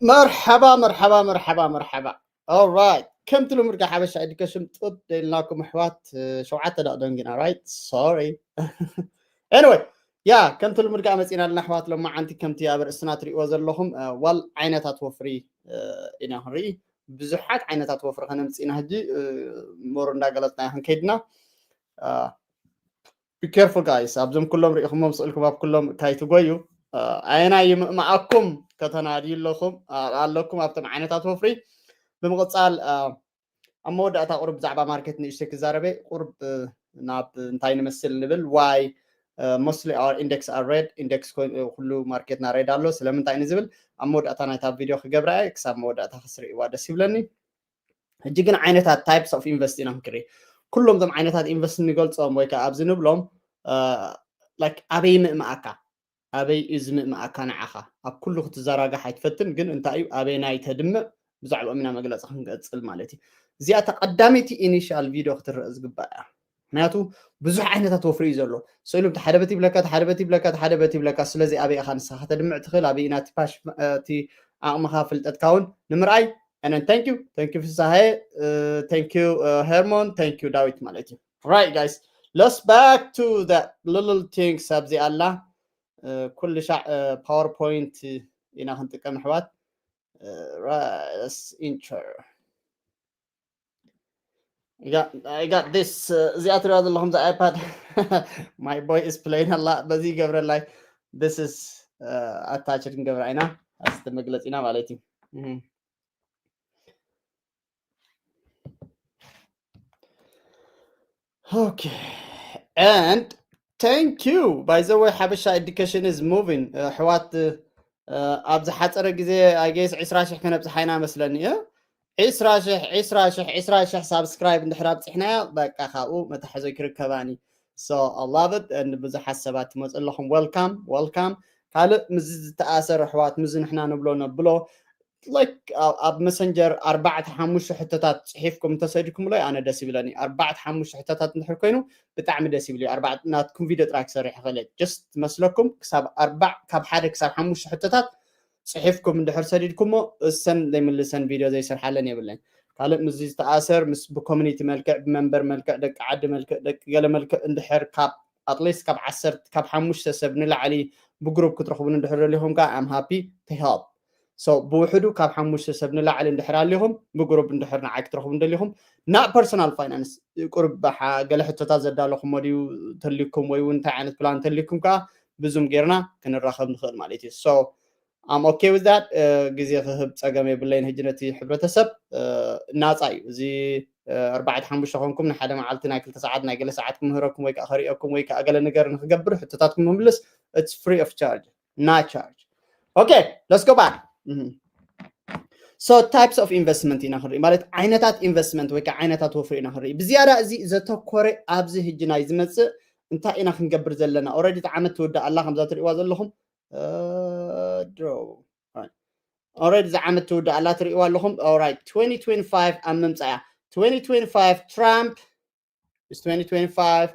መርሓባ መርሓባ መርሓባ መርሓባ። Alright፣ ከምቲ ልሙድ ጋር ሓበሻ ኤዱኬሽን ጥብ ደልናኩም ኣሕዋት። ሸውዓተ ደቕ ደንጊና፣ right? Sorry። Anyway፣ ያ ከምቲ ልሙድ ጋር መፂና ኣለና ኣሕዋት። ሎማዓንቲ ከምቲ ኣብ ርእስና ትሪእዎ ዘለኹም ዋል ዓይነታት ወፍሪ ኢና ክንርኢ። ብዙሓት ዓይነታት ወፍሪ ከነምፅእ ኢና ሕጂ። ሞር እንዳገለፅና ክንከይድና። Be careful guys፣ ኣብዞም ኩሎም ርኢኹሞም ስእልኩም ኣብ ኩሎም ካይትጎዩ። ኣየናይ ይምእማኣኩም ከተናድዩ ኣለኹም ኣለኩም ኣብቶም ዓይነታት ወፍሪ። ብምቕፃል ኣብ መወዳእታ ቁሩብ ብዛዕባ ማርኬት ንእሽተይ ክዛረበ፣ ቁሩብ ናብ እንታይ ንመስል ንብል፣ ዋይ mostly our index are red፣ ኢንደክስ ኩሉ ማርኬትና ሬድ ኣሎ ስለምንታይ ንዝብል ኣብ መወዳእታ ናይታ ቪድዮ ክገብራ እየ። ክሳብ መወዳእታ ክስርዕዋ ደስ ይብለኒ። ሕጂ ግን ዓይነታት ታይፕስ ኦፍ ኢንቨስት ኢና ክንክርኢ። ኩሎም እዞም ዓይነታት ኢንቨስት ንገልፆም ወይ ከዓ ኣብዚ ንብሎም ላይክ ኣበይ ምእማኣካ፣ ኣበይ እዩ ዝምእማኣካ ንዓኻ። ኣብ ኩሉ ክትዘራጋሕ ኣይትፈትን፣ ግን እንታይ እዩ ኣበይ ናይ ተድምዕ ብዛዕባኦም ኢና መግለፂ ክንገፅል ማለት እዩ። እዚኣ ተቐዳሚቲ ኢኒሻል ቪድዮ ክትረአ ዝግባእ እያ። ምክንያቱ ብዙሕ ዓይነታት ወፍሪ እዩ ዘሎ። ስእሉ እቲ ሓደ በቲ ይብለካ፣ እቲ ሓደ በቲ ይብለካ፣ እቲ ሓደ በቲ ይብለካ። ስለዚ ኣበይ ኢኻ ንስኻ ከተድምዕ ትኽእል፣ ኣበይ ኢና እቲ ፓሽ እቲ ዓቕምኻ ፍልጠትካ እውን ንምርኣይ። And then thank you, thank you ፍሳሐ፣ thank you ሄርሞን፣ thank you ዳዊት ማለት እዩ። Right guys, let's back to that little things ኣብዚ ኣላ። ኩሉ ሻዕ ፓወርፖይንት ኢና ክንጥቀም ኣሕዋት። Press enter. I got, I got this. እዚኣ ትሪኣ ዘለኹም the iPad, my boy is playing ኣላ፣ በዚ ይገብረላይ። This is attached ክንገብራ ኢና፣ ኣስተ መግለፂና ማለት እዩ። Okay, and thank you, by the way ሓበሻ education is moving ኣሕዋት። ኣብ ዝሓፀረ ግዜ I guess ዕስራ ሽሕ ከነብፅሓ ኢና መስለኒ። ዒስራ ሽሕ ዒስራ ሽሕ ዒስራ ሽሕ ሳብስክራይብ እንድሕር ኣብፂሕናዮ በቃ ካብኡ መታሕዞይ ክርከባኒ። So I love it and ብዙሓት ሰባት ትመፁ ኣለኹም። Welcome, welcome። ካልእ ምዚ ዝተኣሰር ኣሕዋት ምዚ ንሕና ንብሎ ነብሎ like ኣብ መሰንጀር ኣርባዕተ ሓሙሽተ ሕቶታት ፅሒፍኩም እንተሰዲድኩምሎይ ኣነ ደስ ይብለኒ። ኣርባዕተ ሓሙሽተ ሕቶታት እንድሕር ኮይኑ ብጣዕሚ ደስ ይብል እዩ። ኣርባዕተ ናትኩም ቪድዮ ጥራይ ክሰርሕ ይኽእል እየ። Just መስለኩም ክሳብ ኣርባዕ ካብ ሓደ ክሳብ ሓሙሽተ ሕቶታት ፅሒፍኩም እንድሕር ሰዲድኩሞ እሰን ዘይምልሰን ቪድዮ ዘይሰርሓለን የብለኝ። ካልእ ምስዚ ዝተኣሰር ምስ ብኮሚኒቲ መልክዕ ብመንበር መልክዕ ደቂ ዓዲ መልክዕ ደቂ ገለ መልክዕ እንድሕር ካብ ኣትሊስት ካብ ዓሰርተ ካብ ሓሙሽተ ሰብ ንላዕሊ ብግሩፕ ክትረኽቡን እንድሕር ደሊኹም ከዓ I'm happy to help። So ብውሕዱ ካብ ሓሙሽተ ሰብ ንላዕሊ እንድሕር ኣሊኹም ብግሩፕ እንድሕር ንዓይ ክትረኽቡ እንደሊኹም not personal finance ቁርብ ገለ ሕቶታት ዘዳለኹም ድዩ ተልኩም ወይ እውን እንታይ ዓይነት ፕላን ተልኩም ከዓ ብዙም ጌርና ክንራኸብ ንኽእል ማለት እዩ። So I'm okay with that። ግዜ ክህብ ፀገም የብለይን። ሕጂ ነቲ ሕብረተሰብ ናፃ እዩ እዚ ኣርባዕተ ሓሙሽተ ኮንኩም ንሓደ መዓልቲ ናይ ክልተ ሰዓት ናይ ገለ ሰዓት ክምህረኩም ወይ ከዓ ከርእየኩም ወይ ከዓ ገለ ነገር ንክገብር ሕቶታት ክምምልስ it's free of charge, not charge. Okay, let's go back. So types of investment ኢና ክንርኢ ማለት ዓይነታት ኢንቨስትመንት ወይ ከዓ ዓይነታት ወፍሪ ኢና ክንርኢ። ብዝያዳ እዚ ዘተኮረ ኣብዚ ሕጂ ናይ ዝመፅእ እንታይ ኢና ክንገብር ዘለና። Already እቲ ዓመት ትውዳእ ኣላ ከምዛ ትርእዋ ዘለኹም ድሮ Already እዚ ዓመት ትውዳእ ኣላ ትርእዋ ኣለኹም። Alright twenty twenty-five ኣብ ምምፃያ twenty twenty-five Trump is twenty twenty-five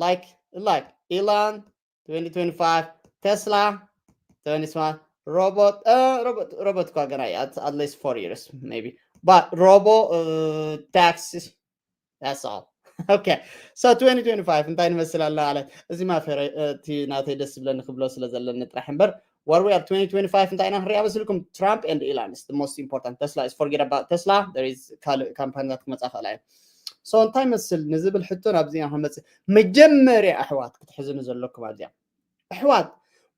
like like Elon twenty twenty-five Tesla twenty twenty-five robot robot robot እኳ ገና at least four years maybe but robo taxes That's all. Okay. So twenty twenty-five እንታይ ንመስል ኣለ ማለት እዚ ማፈረ እቲ ናተይ ደስ ዝብለኒ ክብሎ ስለ ዘለኒ ጥራሕ እምበር what we are twenty twenty-five እንታይ ኢና ክንሪኣ መስልኩም Trump and Elon is the most important Tesla is forget about Tesla there is ካልእ ካምፓኒታት ክመፃ ክእላ እየ so እንታይ መስል ንዝብል ሕቶ ናብዚ ኢና ክንመፅእ መጀመርያ ኣሕዋት ክትሕዝኑ ዘለኩም ኣብዚኣ ኣሕዋት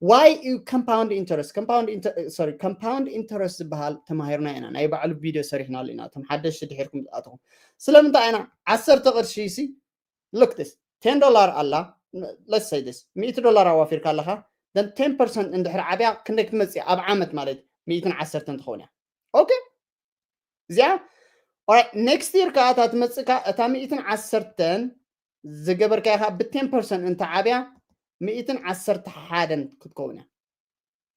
why you compound interest compound inter sorry compound interest ዝበሃል ተማሂርና ኢና ናይ ባዕሉ ቪድዮ ሰሪሕናሉ ኢና እቶም ሓደሽቲ ድሒርኩም ዝኣተኹም ስለምንታይ ኢና ዓሰርተ ቅርሺ ሲ look this ten dollar ኣላ let's say this ሚእቲ ዶላር ኣዋፊርካ ኣለኻ then ten percent እንድሕር ዓብያ ክንደይ ክትመፅእ ኣብ ዓመት ማለት ሚእትን ዓሰርተን ትኸውን እያ okay እዚኣ next year ከዓ እታ ትመፅእ ከዓ እታ ሚእትን ዓሰርተን ዝገበርካዮ ከዓ ብ ten percent እንተ ዓብያ ሚእትን ዓሰርተ ሓደን ክትከውን እያ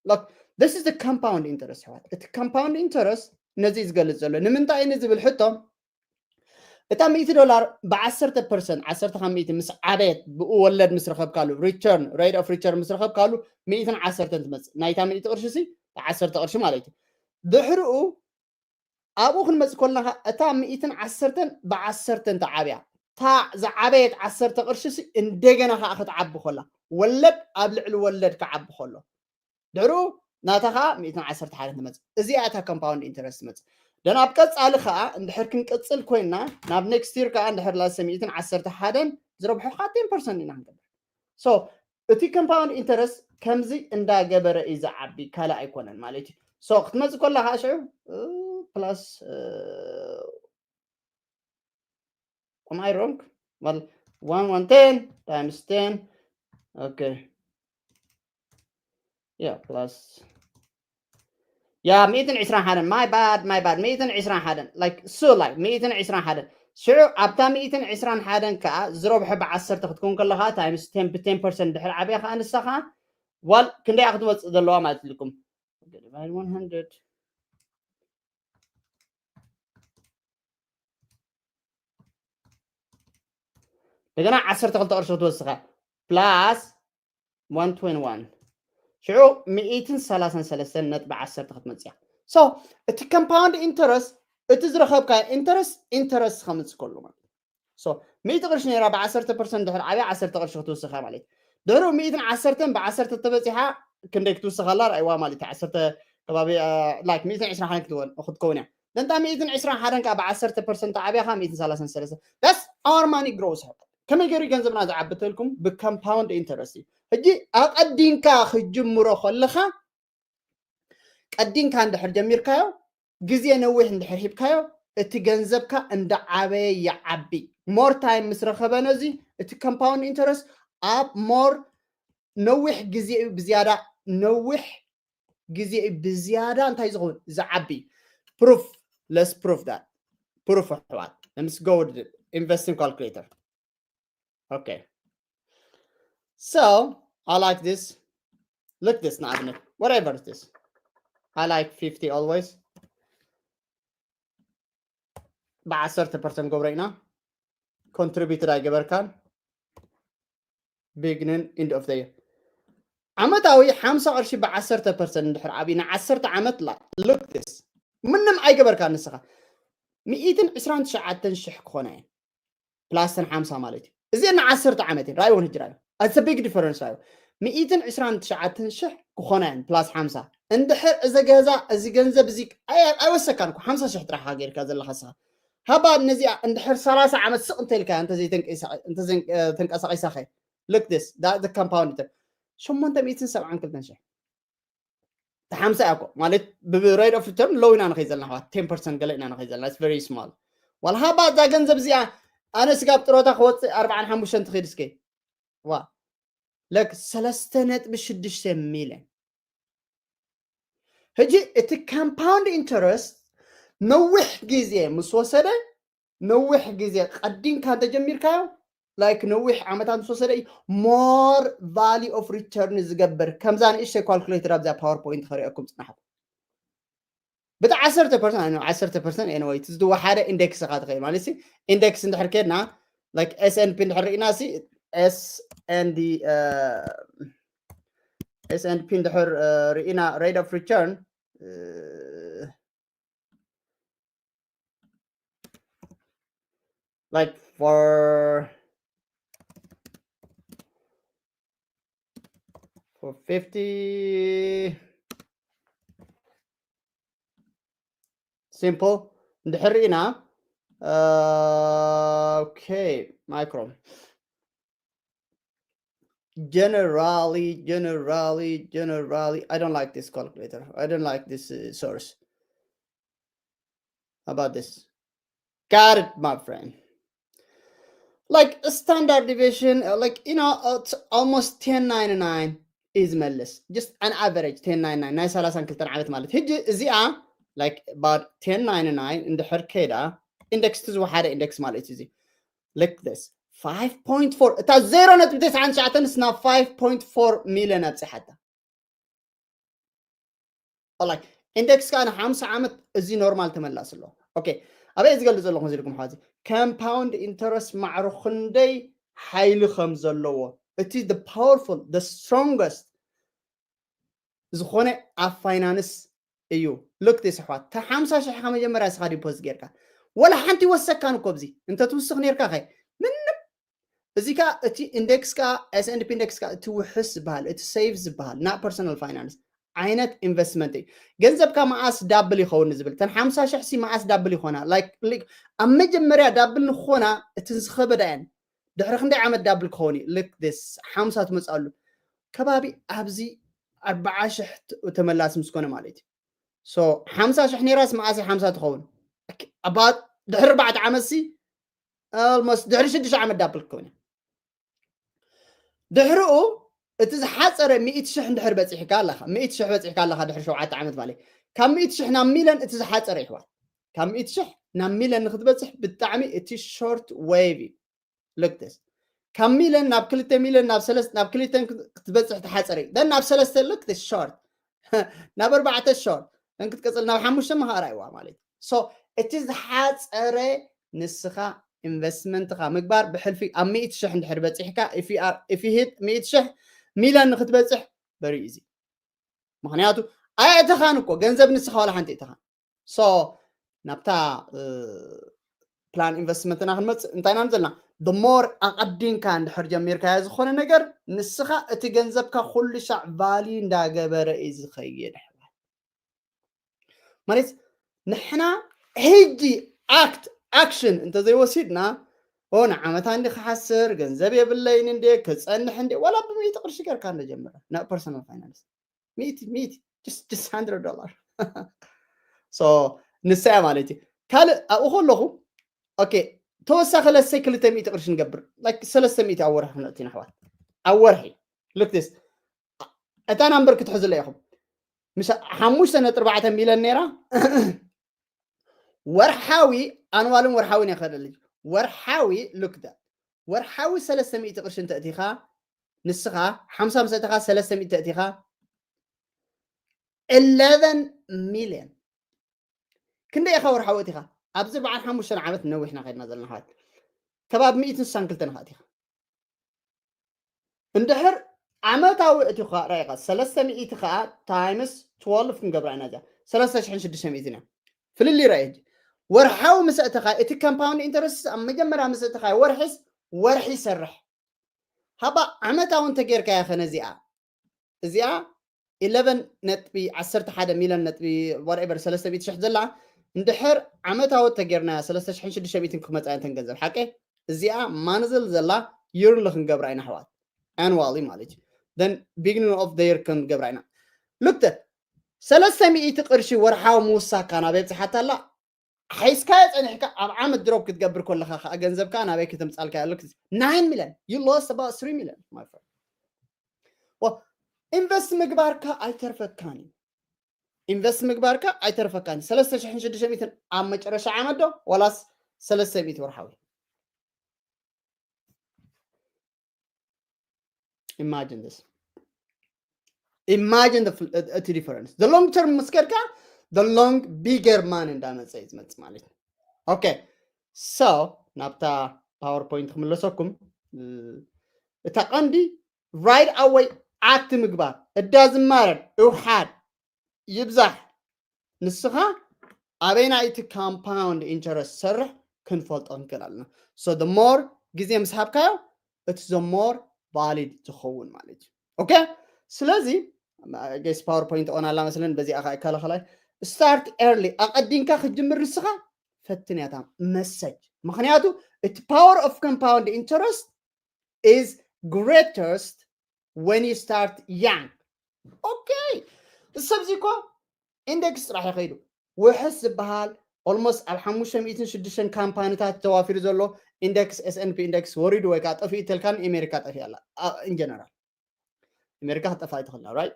look this is the compound interest ኣሕዋት እቲ compound interest ነዚ እዩ ዝገልፅ ዘሎ ንምንታይ እዩ ዝብል ሕቶ እታ ሚእቲ ዶላር ብ10 ፐርሰንት፣ ዓሰርተ ካብ ሚእቲ ምስ ዓበየት፣ ብኡ ወለድ ምስ ረኸብካሉ፣ return, rate of return ምስ ረኸብካሉ፣ ሚእትን ዓሰርተን ትመጽእ። ናይታ ሚእቲ ቅርሺ ሲ፣ ዓሰርተ ቅርሺ ማለት እዩ። ድሕርኡ ኣብኡ ክንመጽእ ከለና ከኣ፣ እታ ሚእትን ዓሰርተን ብ10 ተዓብያ። እታ ዝዓበየት ዓሰርተ ቅርሺ ሲ፣ እንደገና ከኣ ክትዓቢ ከላ፣ ወለድ ኣብ ልዕሊ ወለድ ክዓቢ ከሎ። ድሕሩ ናታ ከኣ ሚእትን ዓሰርተ ሓደን ትመጽእ። እዚኣ እታ compound interest ትመጽእ። ደን ኣብ ቀጻሊ ከኣ እንድሕር ክንቅጽል ኮይና፣ ናብ next year ከኣ እንድሕር ላሰ ሚእትን ዓሰርተ ሓደን ዝረብሖ ከኣ ten percent ኢና ክንገብር። So እቲ compound interest ከምዚ እንዳገበረ እዩ ዝዓቢ፣ ካልእ ኣይኮነን ማለት እዩ። So ክትመጽእ ከላ ከኣ ሽዑ፣ እ፣ plus፣ እ፣ am I wrong? Well, one, one ten times ten. Okay. Yeah, plus. Yeah, ሚእትን ዕስራን ሓደን. My bad, my bad. ሚእትን ዕስራን ሓደን. Like, so, like, ሚእትን ዕስራን ሓደን። ሽዑ ኣብታ ሚእትን ዕስራን ሓደን ከኣ ዝረብሖ ብ10 ክትከውን ከለኻ፣ times ten፣ ብ ten percent ድሕሪ ዓብያ ከኣ ንሳ ከኣ፣ well፣ ክንደይ ክትመጽእ ዘለዋ ማለት ኢልኩም? Okay, divide one hundred. እንደገና ዓሰርተ ክልተ ቅርሺ ክትወስኻ፣ plus one twenty-one። ሽዑ ሚእትን ሰላሳን ሰለስተን ነጥቢ ዓሰርተ ክትመጽእ እያ። So እቲ compound interest፣ እቲ ዝረኸብካዮ interest፣ interest ከምጽእ ከሎ ማለት እዩ። So ሚእቲ ቅርሺ ነይራ፣ ብ10 percent ድሕሪ ዓብያ ዓሰርተ ቅርሺ ክትውስኻ ማለት እዩ። ድሕሩ ሚእትን ዓሰርተን ብ10 ተበጺሓ፣ ክንደይ ክትውስኻ ኣላ? ርኣይዋ ማለት እዩ። ዓሰርተ ከባቢ፣ እ፣ like ሚእትን ዕስራን ሓደን ክትወን-፣ ክትከውን እያ። ደንታ ሚእትን ዕስራን ሓደን ከኣ ብ10 percent ዓብያ ከኣ ሚእትን ሰላሳን ሰለስተን። That's our money grows. ከመይ ገይሩ ገንዘብና ዝዓቢ ተልኩም? ብ compound interest እዩ። ሕጂ ኣቐዲምካ ክትጅምሮ ከለኻ፣ ቀዲምካ እንድሕር ጀሚርካዮ፣ ግዜ ነዊሕ እንድሕር ሂብካዮ፣ እቲ ገንዘብካ እንዳዓበየ ይዓቢ። More time ምስ ረኸበ ነዚ፣ እቲ compound interest ኣብ more ነዊሕ ግዜ እዩ ብዝያዳ፣ ነዊሕ ግዜ እዩ ብዝያዳ እንታይ ዝኸውን? ዝዓቢ። Proof, let's prove that. Proof ኣሕዋት። Let's go with the investing calculator. Okay. So, I like this. Look this ንኣብነት። Whatever it is. I like fifty always. ብ10 percent ገብሮ ኢና። Contributed ኣይገበርካን። Beginning, end of the year. ዓመታዊ ሓምሳ ቅርሺ ብ10 percent እንድሕር ዓብይ፣ ን10 ዓመት ላ፣ look this። ምንም ኣይገበርካን ንስኻ። ሚእትን ዕስራን ትሽዓተን ሽሕ ክኾና እየን። Plus ተን ሓምሳ ማለት እዩ። እዚአን ን10 ዓመት እየን። ራእይወን ህጂ ራእዩ። That's a big difference ራእዩ። ሚእትን ዕስራን ትሽዓተን ሽሕ ክኾና እየን፣ plus ሓምሳ። እንድሕር እዚ ገዛ፣ እዚ ገንዘብ እዚ ኣይ-፣ ኣይወሰካን እኮ፣ ሓምሳ ሽሕ ጥራሕ ኢኻ ጌርካ ዘለኻ ንስኻ። ሃባ ነዚኣ እንድሕር ሰላሳ ዓመት ስቕ እንተልካ፣ እንተዘይተንቀሳ-፣ እንተዘን-፣ እ፣ ተንቀሳቒሳኸ? Look this, that the compound interest። ሸሞንተ ሚእትን ሰብዓን ክልተን ሽሕ። እቲ ሓምሳ እያ እኮ፣ ማለት ብ-፣ ብ-፣ rate of return low ኢና ንኸይድ ዘለና፣ ኣሕዋት፣ ten percent ገለ ኢና ንኸይድ ዘለና። It's very small። ዋላ ሃባ እዛ ገንዘብ እዚኣ፣ ኣነ ስጋብ ጥሮታ ክወፅእ ኣርባዓን ሓሙሽተን ትኸይድ እስከ። ዋ። ለክ ሰለስተ ነጥቢ ሽዱሽተ ሚልዮን። ሕጂ እቲ compound interest ነዊሕ ግዜ ምስ ወሰደ፣ ነዊሕ ግዜ ቀዲምካ እንተጀሚርካዮ፣ like ነዊሕ ዓመታት ምስ ወሰደ እዩ more value of return ዝገብር። ከምዛ ንእሽተይ calculator ኣብዛ PowerPoint ከርእየኩም ጽናሕኩ። ብቲ ዓሰርተ ፐርሰንት፣ ኣነ ዓሰርተ ፐርሰንት፣ anyway፣ እቲ ዝወሓደ index ኢኻ ትኸይድ ማለት ሲ፣ index እንድሕር ከድና፣ like S and P እንድሕር ርኢና ሲ፣ S and፣ uh, S and P እንድሕር፣ uh, ርኢና rate of return፣ uh, like for, for fifty, simple እንድሕር ርኢና፣ uh, okay, micro. Generally, generally, generally, I don't like this calculator. I don't like this, uh, source. How about this? Got it, my friend. Like a standard deviation, uh, like, you know, uh, it's almost ten ninety-nine is መልስ. Just an average ten ninety-nine. ናይ ሰላሳን ክልተን ዓመት ማለት። ሕጂ እዚኣ፣ like, about ten ninety-nine እንድሕር ከይዳ፣ index እቲ ዝወሓደ index ማለት እዩ እዚ። Like this. Five point four። እታ ዜሮ ነጥቢ ተስዓን ትሽዓተን ናብ five point four ሚልዮን ኣብጽሓታ። Like index ከኣ ንሓምሳ ዓመት እዚ ኖርማል ተመላስ ኣሎ። Okay. ኣበይ ዝገልፅ ዘለኹ ኢልኩም ሓዚ compound interest ማዕሮ ክንደይ ሓይሊ ከም ዘለዎ እቲ powerful strongest ዝኾነ ኣብ ፋይናንስ እዩ። ልክት ይስሕዋት ታ ሓምሳ ሽሕ ካብ መጀመርያ ስኻ ዲፖዚት ጌርካ ወላ ሓንቲ ወሰካን እኮ ኣብዚ እንተ ትውስኽ ነርካ ኸ ምንም እዚ ካ እቲ ኢንደክስ ካ S&P ኢንደክስ ካ እቲ ውሕስ ዝበሃል እቲ ሴፍ ዝበሃል ናብ ፐርሰናል ፋይናንስ ዓይነት ኢንቨስትመንት እዩ። ገንዘብካ መዓስ ዳብል ይኸውን ዝብል ተን ሓምሳ ሽሕ ሲ መዓስ ዳብል ይኾና like like ኣብ መጀመርያ ዳብል ንኾና እቲ ዝኸበዳ እየን። ድሕሪ ክንደይ ዓመት ዳብል ክኸውን እዩ ልክ ስ ሓምሳ ትመፅኣሉ ከባቢ ኣብዚ ኣርባዓ ሽሕ ተመላሲ ምስ ኮነ ማለት እዩ። ሓምሳ ሽሕ ነይራስ መዓስ ሓምሳ ትኸውን ድሕሪ ኣርባዕተ ዓመት ሲ ድሕሪ ሽዱሽተ ዓመት ዳብል ክኸውን ድሕሪኡ እቲ ዝሓፀረ ሚእቲ ሽሕ እንድሕር በፂሕካ ኣለካ ሚእቲ ሽሕ በፂሕካ ኣለካ ድሕሪ ሸውዓተ ዓመት ማለት ካብ ሚእቲ ሽሕ ናብ ሚለን እቲ ዝሓፀረ ይሕዋት ካብ ሚእቲ ሽሕ ናብ ሚለን ንክትበፅሕ ብጣዕሚ እቲ ሾርት ዌቭ እዩ ልክትስ ካብ ሚለን ናብ ክልተ ሚለን ናብ ሰለስተ ናብ ክልተን ክትበፅሕ ተሓፀረ እዩ ናብ ሰለስተ ልክትስ ሾርት ናብ ኣርባዕተ ሾርት እንክትቀፅል ናብ ሓሙሽተ መሃራ ይዋ ማለት እዩ እቲ ዝሓፀረ ንስኻ ኢንቨስትመንትኻ ምግባር ብሕልፊ ኣብ ሚእቲ ሽሕ እንድሕር በፂሕካ ኢፊሂት ሚእቲ ሽሕ ሚለን ንክትበፅሕ በሪኡ እዚ ምክንያቱ ኣየእተኻን እኮ ገንዘብ ንስኻ ዋላ ሓንቲ እተኻን ሶ ናብታ ፕላን ኢንቨስትመንትና ክንመፅእ እንታይ ኢና ዘለና ሞር ኣቐዲንካ እንድሕር ጀሚርካዮ ዝኾነ ነገር ንስኻ እቲ ገንዘብካ ኩሉ ሻዕ ቫልዩ እንዳገበረ እዩ ዝኸይድ ማለት ንሕና ሕጂ ኣክት ኣክሽን እንተዘይወሲድና ንዓመታ እንዲ ክሓስር ገንዘብ የብለይን እንዲ ክፀንሕ እንዲ ዋላ ብሚእቲ ቅርሺ ገርካ እንደጀምረ ናብ ፐርሰናል ፋይናንስ ሚእቲ ሚእቲ ዶላር ንሳ እያ ማለት እዩ ካልእ ኣብኡ ከለኹ ተወሳኺ ለሰይ ክልተ ሚእቲ ቅርሺ ንገብር ሰለስተ ሚእቲ ኣብ ወርሒ ክንእቲ ነሕዋት ኣብ ወርሒ ልክትስ እታ ናምበር ክትሕዝለ ኢኹም ምስ ሓሙሽተ ነጥቢ ኣርባዕተ ሚልዮን ነይራ ወርሓዊ ኣንዋልን ወርሓዊ ነኸደል ወርሓዊ ሉክዳ ወርሓዊ ሰለስተ ሚእቲ ቅርሺ እንተእቲኻ ንስኻ ሓምሳ ምስ እቲኻ ሰለስተ ሚእቲ ተእቲኻ eleven ሚልዮን ክንደይ ኢኻ ወርሓዊ እቲኻ ኣብዚ በዓል ሓሙሽተ ዓመት ነዊሕና ከድና ዘለና ሓት ከባብ ሚእትን ስሳን ክልተን ኢኻ እቲኻ እንድሕር ዓመታዊ እቲ ራኢኻ ሰለስተ ሚእቲ ከዓ ታይምስ ትወልፍ ክንገብራ ኢና እዚኣ ሰለስተ ሽሕን ሽዱሽተ ሚእትን እያ ፍልልይ ራኢ ሕጂ ወርሓዊ ምስ እተኻ እቲ ኮምፓውንድ ኢንተረስት ኣብ መጀመርያ ምስ እተኻ ወርሒስ ወርሒ ይሰርሕ ሃባ ዓመታዊ እንተጌርካያ ኸነ እዚኣ እዚኣ ኢለቨን ነጥቢ ዓሰርተ ሓደ ሚልዮን ነጥቢ whatever ሰለስተ ሚእቲ ሽሕ ዘላ እንድሕር ዓመታዊ ተጌርናያ ሰለስተ ሽሕን ሽዱሽተ ሚእትን ክመፃ እንተን ገንዘብ ሓቀ እዚኣ ማንዝል ዘላ ይርሊ ክንገብራ ኢና ኣሕዋት ኣንዋሊ ማለት እዩ then beginning of the year ክንገብራ ኢና ሉክተ ሰለስተ ሚእቲ ቅርሺ ወርሓዊ ምውሳካ ናበይ ኣብፅሓታ ኣላ ሓይስካዮ ፀኒሕካ ኣብ ዓመት ድሮፕ ክትገብር ከለካ ከዓ ገንዘብካ ናበይ ከተምፃልካ ኣሎ ናይን ሚልዮን you lost about three million my friend ኢንቨስት ምግባርካ ኣይተርፈካን እዩ ኢንቨስት ምግባርካ ኣይተርፈካን ሰለስተ ሽሕን ሽዱሽተ ሚእትን ኣብ መጨረሻ ዓመት ዶ ዋላስ ሰለስተ ሚእቲ ወርሓዊ imagine this imagine እቲ difference the long term ምስ ከድካ the long bigger money እንዳመፀ እዩ ዝመፅእ ማለት እዩ okay so ናብታ ፓወርፖይንት ክምለሰኩም እታ ቀንዲ right away ኣክት ምግባር እዳ ዝማረር እውሓድ ይብዛሕ ንስኻ ኣበይ ናይ እቲ compound interest ሰርሕ ክንፈልጦ ክንክእል ኣለና so the more ግዜ ምስ ሃብካዮ እቲ the more valid ዝኸውን ማለት እዩ okay ስለዚ ጌስ ፓወርፖይንት ኦን ኣላ መስለን በዚኣ ከዓ ይከላኸላይ start early ኣቐዲምካ ክትጅምር ንስኻ ፈትን ያታ መሰጅ ምክንያቱ እቲ power of compound interest is greatest when you start young okay እሰብዚ እኮ ኢንደክስ ጥራሕ ይኸይዱ ውሕስ ዝበሃል almost ኣብ ሓሙሽተ ሚእትን ሽዱሽተን ካምፓኒታት ተዋፊሩ ዘሎ ኢንደክስ S&P ኢንደክስ ወሪዱ ወይ ከዓ ጠፊኡ ተልካን ኣሜሪካ ጠፊኣ ኣላ in general ኣሜሪካ ክጠፋ ኣይትኽእላ right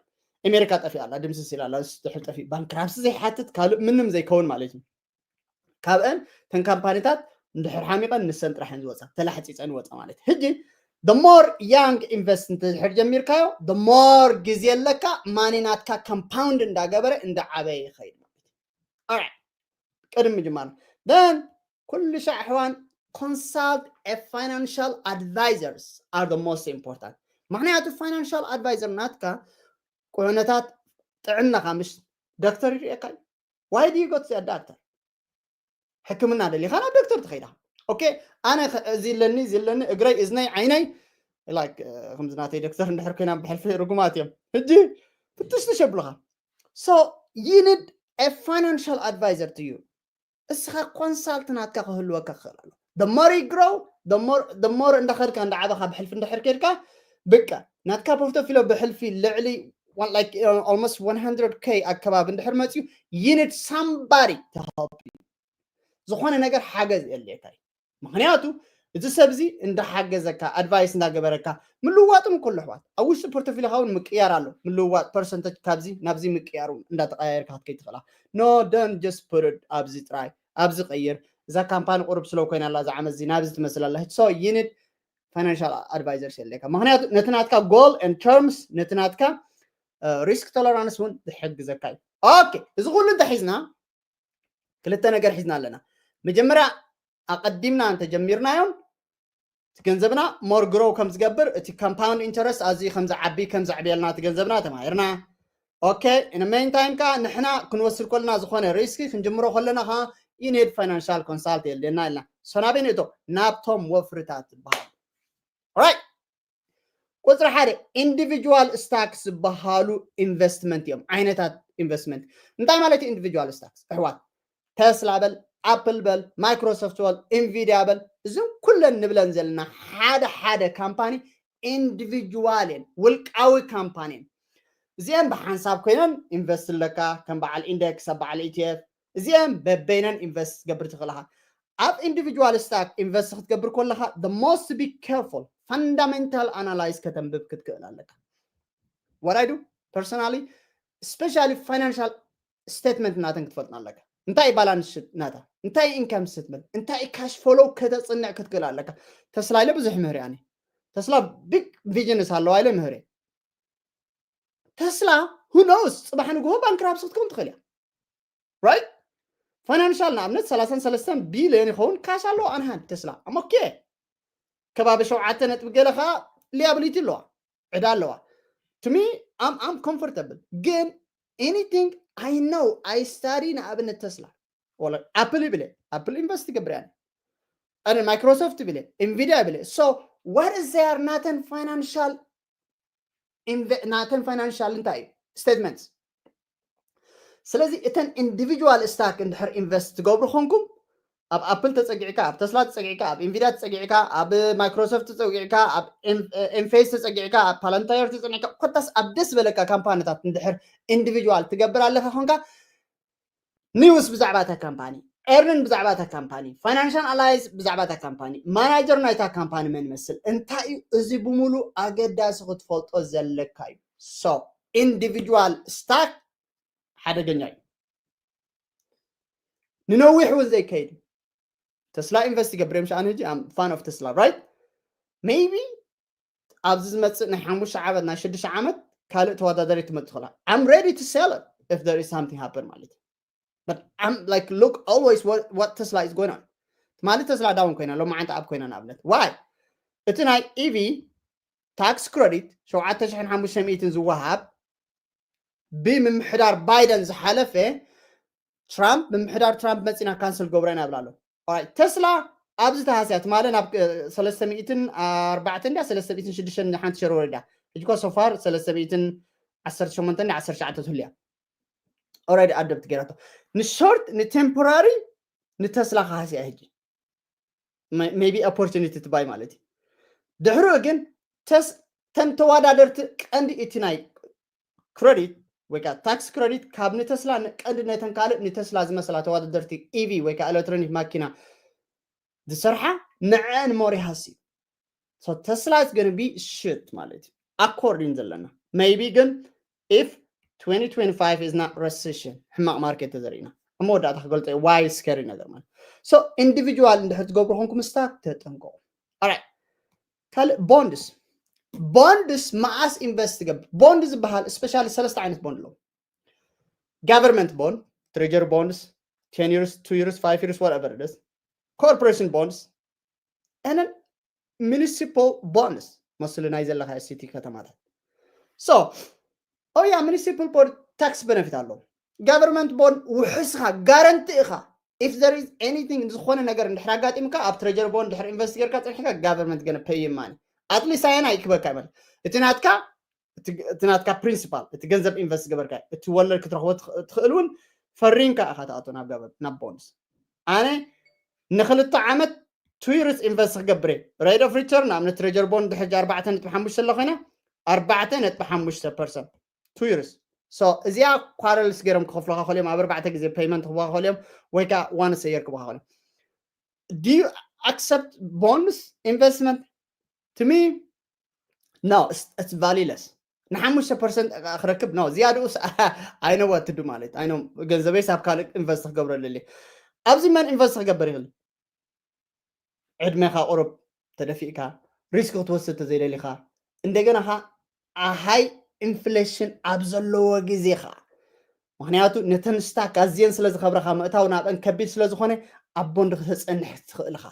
ኣሜሪካ ጠፊኣ ኣላ ድምስስ ኢላ ኣላ ድሕር ጠፊኡ ባንክራፕሲ ዘይሓትት ካልእ ምንም ዘይከውን ማለት እዩ ካብአን ተን ካምፓኒታት እንድሕር ሓሚቐን ንሰን ጥራሕ እየን ዝወፃ ተላሕፂፀን ይወፃ ማለት ሕጂ the more young invest እንተድሕር ጀሚርካዮ the more ግዜ ኣለካ ማኒ ናትካ compound እንዳገበረ እንዳዓበየ ይኸይድ ማለት እዩ ቅድሚ ምጅማር Then ኩሉ ሻዕ ሕዋን consult a financial advisors are the most important። ምክንያቱ financial advisor ናትካ ኩነታት ጥዕናኻ ምሽ ዶክተር ይርእየካ እዩ። Why do you go to a doctor? ሕክምና ደሊኻ ናብ ዶክተር ትኸይዳ። ኦኬ፣ ኣነ እዚ ኣለኒ እዚ ኣለኒ እግረይ እዝነይ ዓይነይ like ከምዚ ናተይ ዶክተር እንድሕር ኮይና ብሕልፊ ርጉማት እዮም። ሕጂ ፍትሽ ትሸብሉኻ። So you need a financial advisor to you። እስኻ consult ናትካ ክህልወካ ክኽእል ኣሎ። The more you grow, the more እንዳኸድካ እንዳዓበኻ ብሕልፊ እንድሕር ከድካ ብቃ ናትካ ፖርቶፊሎ ብሕልፊ ልዕሊ like almost one hundred K ኣከባቢ እንድሕር መፅዩ you need somebody to help you። ዝኾነ ነገር ሓገዝ የድልየካ እዩ። ምክንያቱ እዚ ሰብ እዚ እንዳሓገዘካ ኣድቫይስ እንዳገበረካ ምልዋጥ እውን ከሎ ኣሕዋት ኣብ ውሽጢ ፖርቶፊሊካ እውን ምቅያር ኣሎ። ምልዋጥ ፐርሰንተጅ ካብዚ ናብዚ ምቅያር እውን እንዳተቀያየርካ ክትከይድ ትኽእላ። No, don't just put it ኣብዚ ጥራይ ኣብዚ ቀይር እዛ ካምፓኒ ቁሩብ ስለው ኮይና ኣላ እዛ ዓመት እዚ ናብዚ ትመስል ኣላ። So you need financial advisors የድልየካ። ምክንያቱ ነቲ ናትካ goal and terms ነቲ ናትካ risk tolerance እውን ዝሕግዘካ እዩ። ኦኬ፣ እዚ ኩሉ እንተሒዝና ክልተ ነገር ሒዝና ኣለና። መጀመርያ ኣቐዲምና እንተጀሚርናዮም እቲ ገንዘብና more grow ከም ዝገብር እቲ compound interest ኣዝዩ ከም ዝዓቢ ከም ዘዕብየልና እቲ ገንዘብና ተማሂርና። ኦኬ፣ in the meantime ከኣ ንሕና ክንወስድ ከለና ዝኾነ ሪስክ ክንጅምሮ ከለና ከኣ you need financial consult የድልየና ኢልና። So ናበይ ንእቶ? ናብቶም ወፍርታት ዝበሃሉ። Right? ቁፅሪ ሓደ individual stock ዝበሃሉ ኢንቨስትመንት እዮም። ዓይነታት ኢንቨስትመንት እንታይ ማለት እዩ? Individual stocks ኣሕዋት ተስላ በል ኣፕል በል ማይክሮሶፍት በል ኢንቪድያ በል እዞም ኩለን ንብለን ዘለና ሓደ ሓደ ካምፓኒ ኢንዲቪጁዋል እየን፣ ውልቃዊ ካምፓኒ እየን። እዚአን ብሓንሳብ ኮይነን ኢንቨስት ኣለካ ከም በዓል ኢንደክስ ኣብ በዓል ኢቲኤፍ እዚአን በበይነን ኢንቨስት ክትገብር ትኽእልኻ። ኣብ ኢንዲቪጁዋል ስታክ ኢንቨስት ክትገብር ከለኻ the most be careful fundamental analyze ከተንብብ ክትክእል ኣለካ። What I do personally specially financial statement ናተን ክትፈልጥ ኣለካ። እንታይ ባላንስ ናታ እንታይ ኢንካም ስትብል እንታይ ካሽ ፍሎው ከተፅንዕ ክትክእል ኣለካ። ተስላ ኢለ ብዙሕ ምህር ያኒ ተስላ ቢግ ቪዥንስ ኣለዋ ኢለ ምህር ተስላ who knows ፅባሕ ንግሆ ባንክራፕሲ ክትከውን ትኽእል እያ። Right? ፋይናንሻል ንኣብነት ሰላሳን ሰለስተን ቢልዮን ይኸውን ካሽ ኣለዎ ኣንሃንድ ተስላ ኣሞኬ ከባቢ ሸውዓተ ነጥቢ ገለ ከዓ ሊያብሊቲ ኣለዋ ዕዳ ኣለዋ። To me I'm comfortable ግን anything I know I study ንኣብነት ተስላ ኣፕል ይብለ ኣፕል ኢንቨስት ይገብር ያለ ኣነ ማይክሮሶፍት ይብለ ኢንቪዲያ ይብለ so what is there ናተን ፋይናንሻል ናተን ፋይናንሻል እንታይ እዩ ስቴትመንትስ። ስለዚ እተን ኢንዲቪጁዋል ስታክ እንድሕር ኢንቨስት ትገብሩ ኮንኩም ኣብ ኣፕል ተፀጊዕካ ኣብ ተስላ ተፀጊዕካ ኣብ ኢንቪዲያ ተፀጊዕካ ኣብ ማይክሮሶፍት ተፀጊዕካ ኣብ ኤምፌስ ተፀጊዕካ ኣብ ፓላንታየር ተፀጊዕካ ኮታስ ኣብ ደስ በለካ ካምፓኒታት እንድሕር ኢንዲቪጁዋል ትገብር ኣለካ ኮንካ ኒውስ ብዛዕባ እታ ካምፓኒ ኤርኒን ብዛዕባ እታ ካምፓኒ ፋይናንሻል ኣላይዝ ብዛዕባ እታ ካምፓኒ ማናጀር ናይታ ካምፓኒ መን ይመስል እንታይ እዩ እዚ ብምሉ ኣገዳሲ ክትፈልጦ ዘለካ እዩ። So ኢንዲቪጁዋል ስታክ ሓደገኛ እዩ። ንነዊሕ እውን ዘይከይድ ተስላ ኢንቨስት ይገብር እዮም ሻኣን ህጂ ፋን ኦፍ ተስላ right maybe ኣብዚ ዝመፅእ ናይ ሓሙሽተ ዓመት ናይ ሽዱሽተ ዓመት ካልእ ተወዳዳሪ ትመፅእ ትኽእላ I'm ready to sell it if there is something happen ማለት እዩ but I'm like look always what, what Tesla is going on ትማሊ ተስላ ዳውን ኮይና ሎማዓንቲ ኣብ ኮይና ንኣብነት why እቲ ናይ ኢቪ ታክስ ክረዲት ሸውዓተ ሽሕን ሓሙሽተ ሚእትን ዝወሃብ ብምምሕዳር ባይደን ዝሓለፈ ትራምፕ ምምሕዳር ትራምፕ መፂና ካንስል ገብረ ኢና ይብላ ኣሎ ተስላ ኣብዚ ተሃስያ ትማሊ ናብ ሰለስተ ሚእትን ኣርባዕተ እንድያ ሰለስተ ሚእትን ሽዱሽተ ሓንቲ ሸር ወሪዳ ሕጂ ኮ ሶፋር ሰለስተ ሚእትን ዓሰርተ ሸሞንተ እንድያ ዓሰርተ ትሽዓተ ትህልያ already ኣደብት ገይራቶ ንሾርት ንቴምፖራሪ ንተስላ ክሃስያ ሕጂ maybe opportunity to buy ማለት እዩ ድሕሪኡ ግን ተስ ተን ተወዳደርቲ ቀንዲ እቲ ናይ ክረዲት ወይ ከዓ ታክስ ክረዲት ካብ ንተስላ ቀንዲ ነተን ካልእ ንተስላ ዝመስላ ተወዳደርቲ ኢቪ ወይ ከዓ ኤሌክትሮኒክ ማኪና ዝሰርሓ ንዐን ሞር ይሃሲ ተስላ is gonna be shit ማለት እዩ ኣኮርዲን ዘለና maybe ግን if twenty twenty-five is not recession ሕማቕ ማርኬት ተዘሪእና ኣብ መወዳእታ ክገልፀ ዋይ ስከሪ ነገር ማለት so ኢንዲቪጁዋል እንድሕር ትገብሩ ኮንኩም ስታክ ተጠንቀቁ። Alright ካልእ ቦንድስ ቦንድስ መዓስ ኢንቨስት ትገብር ቦንድ ዝበሃል ስፔሻሊ ሰለስተ ዓይነት ቦንድ ኣለዉ government bond treasury bonds ten years, two years, five years, whatever it is, corporation bonds, and then municipal bonds, መስሉ ናይ ዘለኻ ሲቲ ከተማታት። So oh yeah, municipal bond tax benefit ኣለዎ። Government bond ውሕስኻ ጋረንቲ ኢኻ። If there is anything፣ ዝኾነ ነገር እንድሕር ኣጋጢምካ ኣብ treasury bond ድሕር ኢንቨስት ጌርካ ጸኒሕካ government gonna pay you money. At least ኣየና ይክበካ ማለት እቲ ናትካ እቲ ናትካ ፕሪንሲፓል፣ እቲ ገንዘብ ኢንቨስት ገበርካ፣ እቲ ወለድ ክትረኽቦ ትኽእል እውን ፈሪምካ ኢኻ ትኣቶ ናብ ገበር ናብ ቦንድስ። ኣነ ንክልተ ዓመት ቱ ይርስ ኢንቨስት ክገብር እየ። ሬት ኦፍ ሪተርን ንኣብነት ትሬጀር ቦንድ ሕጂ ኣርባዕተ ነጥቢ ሓሙሽተ ኣላ ኮይና ኣርባዕተ ነጥቢ ሓሙሽተ ፐርሰንት ቱ ይርስ። እዚኣ ኳረልስ ገይሮም ክኸፍሉካ ከልዮም ኣብ ኣርባዕተ ግዜ ፔይመንት ክቡካ ከልዮም ወይ ከዓ ዋንስ የር ክቡካ ከልዮም። Do you accept bonds investment? To me, no, it's, it's valueless. ንሓሙሽተ ፐርሰንት ክረክብ ነው ዝያድኡ ኣይነወትዱ ማለት ኣይኖ ገንዘበይ ሳብ ካልእ ኢንቨስት ክገብረሉ እየ። ኣብዚ መን ኢንቨስት ክገብር ይኽእል? ዕድሜኻ ቁሩብ ተደፊእካ ሪስክ ክትወስድ ተዘይደሊኻ እንደገና ኻ ሃይ ኢንፍሌሽን ኣብ ዘለዎ ግዜ ኻ ምክንያቱ ነተን ስታክ ኣዝየን ስለ ዝኸብረኻ ምእታው ናብአን ከቢድ ስለ ዝኾነ ኣብ ቦንድ ክተፀንሕ ትኽእል ኢኻ።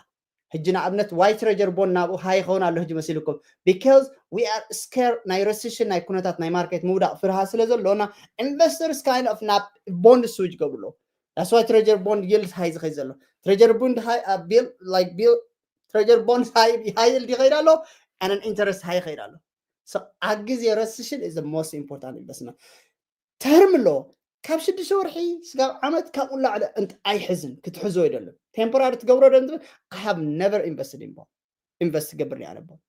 ሕጂ ንኣብነት ዋይ ትሬጀር ቦንድ ናብኡ ሃይ ይኸውን ኣሎ ሕጂ መሲልኩም because we are scared ናይ ረሲሽን ናይ ኩነታት ናይ ማርኬት ምውዳቕ ፍርሃ ስለ ዘሎና ኢንቨስተርስ ካይንድ ኦፍ ናብ ቦንድ ስዊች ገብርሎ። That's why ትሬጀር ቦንድ ይልድ ሃይ ዝኸይ ዘሎ ትሬጀር ቦንድ ሃይ ቢል ላይክ ቢል ትሬጀር ቦንድ ሃይ ሃይ ይልድ ይኸይድ ኣሎ and ኢንተረስት ሃይ ይኸይድ ኣሎ። ኣብ ግዜ ረሲሽን is the most important investment። ተርም ኣለዎ ካብ ሽዱሽተ ወርሒ ስጋብ ዓመት ካብኡ ላዕሊ እንት ኣይሕዝን ክትሕዞ ይደልን ቴምፖራሪ ትገብሮ ዶ እንትብል I have never invested in bond ኢንቨስት ገብር ኣነ ቦንድ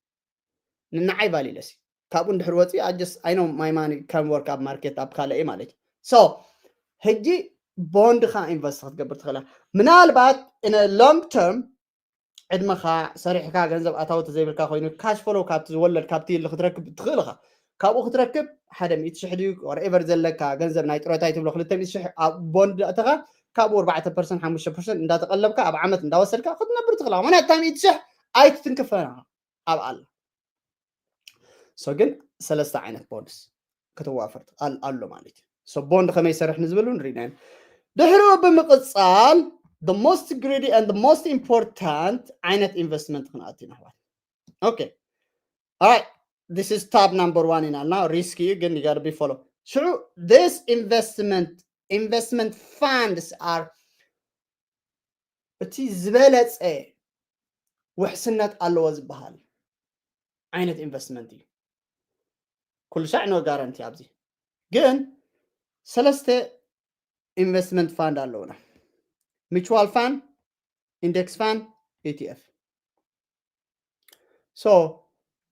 ንዓይ ቫሊለሲ ካብኡ እንድሕር ወፂ ኣጀስ ኣይኖ ማይ ማኒ ከም ወርክ ኣብ ማርኬት ኣብ ካልእ ማለት እዩ። So ሕጂ ቦንድኻ ኢንቨስት ክትገብር ትኽእላ ምናልባት in long term ዕድመኻ ሰሪሕካ ገንዘብ ኣታዊ ተዘይብልካ ኮይኑ ካሽ ፍሎው ካብቲ ዝወለድ ካብቲ ይሊ ክትረክብ ትኽእል ኢኻ። ካብኡ ክትረክብ ሓደ ሚእቲ ሽሕ ድዩ whatever ዘለካ ገንዘብ ናይ ጥሮታ ትብሎ ክልተ ሚእቲ ሽሕ ኣብ ቦንድ ኣእተኻ ካብኡ ኣርባዕተ ፐርሰንት ሓሙሽተ ፐርሰንት እንዳተቐለብካ ኣብ ዓመት እንዳወሰድካ ክትነብር ትኽእል ኢኻ። ምክንያቱ እታ ሚእቲ ሽሕ ኣይትትንክፈን ኢኻ ኣብ ኣላ። So ግን ሰለስተ ዓይነት ቦንድስ ከተዋፍር ኣሎ ማለት እዩ። So ቦንድ ከመይ ይሰርሕ ንዝብል እውን ርኢና ኢና። ድሕሪኡ ብምቕፃል the most greedy and the most important ዓይነት ኢንቨስትመንት ክንኣቱ ኢና ኣሕዋት። Okay. Alright. This is tab number one ኢና ኣልና ሪስክ እዩ ግን you gotta be follow። ሽዑ this investment investment funds are እቲ ዝበለፀ ውሕስነት ኣለዎ ዝበሃል ዓይነት ኢንቨስትመንት እዩ። ኩሉ ሻዕ no guarantee ኣብዚ ግን ሰለስተ ኢንቨስትመንት ፋንድ ኣለውና። Mutual fund, index fund, E T F. So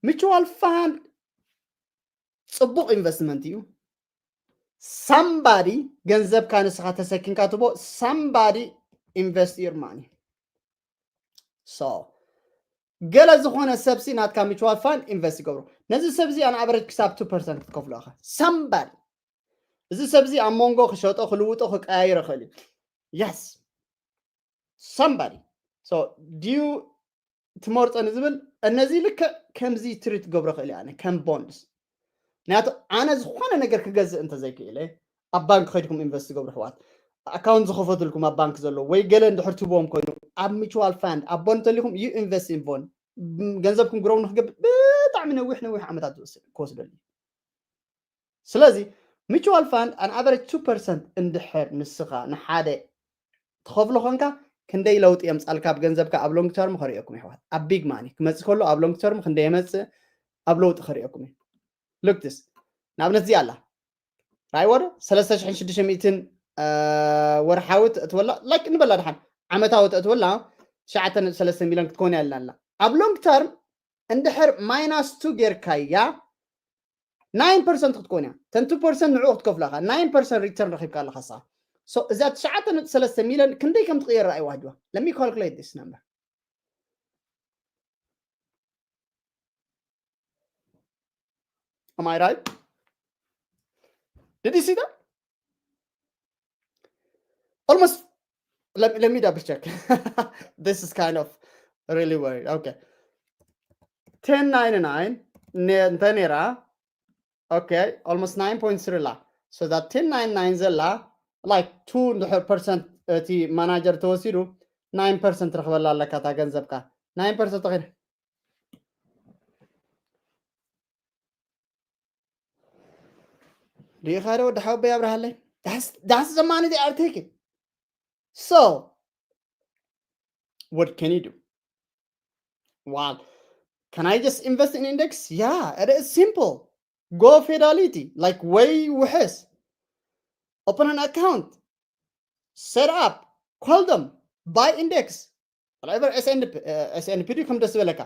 mutual fund ፅቡቕ ኢንቨስትመንት እዩ። Somebody ገንዘብካ ንስኻ ተሰኪምካ ትቦ somebody invest your money። So ገለ ዝኾነ ሰብሲ ናትካ mutual fund ኢንቨስት ይገብሩ። ነዚ ሰብዚ ኣን ኣቨሬጅ ክሳብ two percent ክትከፍሎ ኢኻ። Somebody እዚ ሰብዚ ኣብ መንጎ ክሸጦ ክልውጦ ክቀያይሮ ይኽእል እዩ። Yes somebody so do you ትመርፆ ንዝብል እነዚ ልክዕ ከምዚ ትሪት ገብሮ ክእል ኣነ ከም ቦንድስ ምክንያቱ ኣነ ዝኾነ ነገር ክገዝእ እንተዘይክእለ ኣብ ባንክ ከድኩም ኢንቨስት ገብሩ ኣሕዋት ኣካውንት ዝኸፈትልኩም ኣብ ባንክ ዘሎ ወይ ገለ እንድሕር ትህብዎም ኮይኑ ኣብ mutual fund ኣብ ቦንድ ተሊኹም you invest in bond ገንዘብኩም ግሮው ንክገብር ብጣዕሚ ነዊሕ ነዊሕ ዓመታት ክወስደሉ እዩ። ስለዚ mutual fund an average two percent እንድሕር ንስኻ ንሓደ ትኸፍሎ ኮንካ ክንደይ ለውጢ የምፃልካ ኣብ ገንዘብካ ኣብ long term ከርእየኩም ይሕዋት ኣብ big money ክመፅእ ከሎ ኣብ long term ክንደይ የመፅእ ኣብ ለውጢ ከርእየኩም እዩ። Look this ንኣብነት እዚኣ ኣላ ራይ ወደ ሰለስተ ሽሕን ሽዱሽተ ሚእትን ወርሓዊ ተእትወላ ላይክ ንበላ ድሓን ዓመታዊ ተእትወላ ትሽዓተ ነጥቢ ሰለስተ ሚልዮን ክትኮን ያልና ኣላ ኣብ long term እንድሕር ማይናስ ቱ ጌርካያ ናይን ፐርሰንት ክትኮን እያ ተን ቱ ፐርሰንት ንዕኡ ክትከፍላ ኢኻ ናይን ፐርሰንት ሪተርን ረኺብካ ኣለኻ ሳ እዛ ትሽዓተ ነጥቢ ሰለስተ ሚልዮን ክንደይ ከም ትቕየር ረኣይዋ ህጅዋ let me calculate this number am I right did you see that almost let, let me double check this is kind of really weird okay ten ninety-nine እንተ ነራ okay almost nine point three ላ so that ten ninety-nine ዘላ like two እንድሕር ፐርሰንት እቲ ማናጀር ተወሲዱ nine percent ትረኽበላ ኣለካ እታ ገንዘብካ nine percent ተኺድ ሪኢኻ ዶ ወዲ ሓወቦይ ኣብርሃለይ that's the money they are taking so what can you do well can I just invest in index yeah it is simple go Fidelity like ወይ ውሕስ open an account set up call them buy index whatever S and P uh, S and P ድዩ ከም ደስ ዝበለካ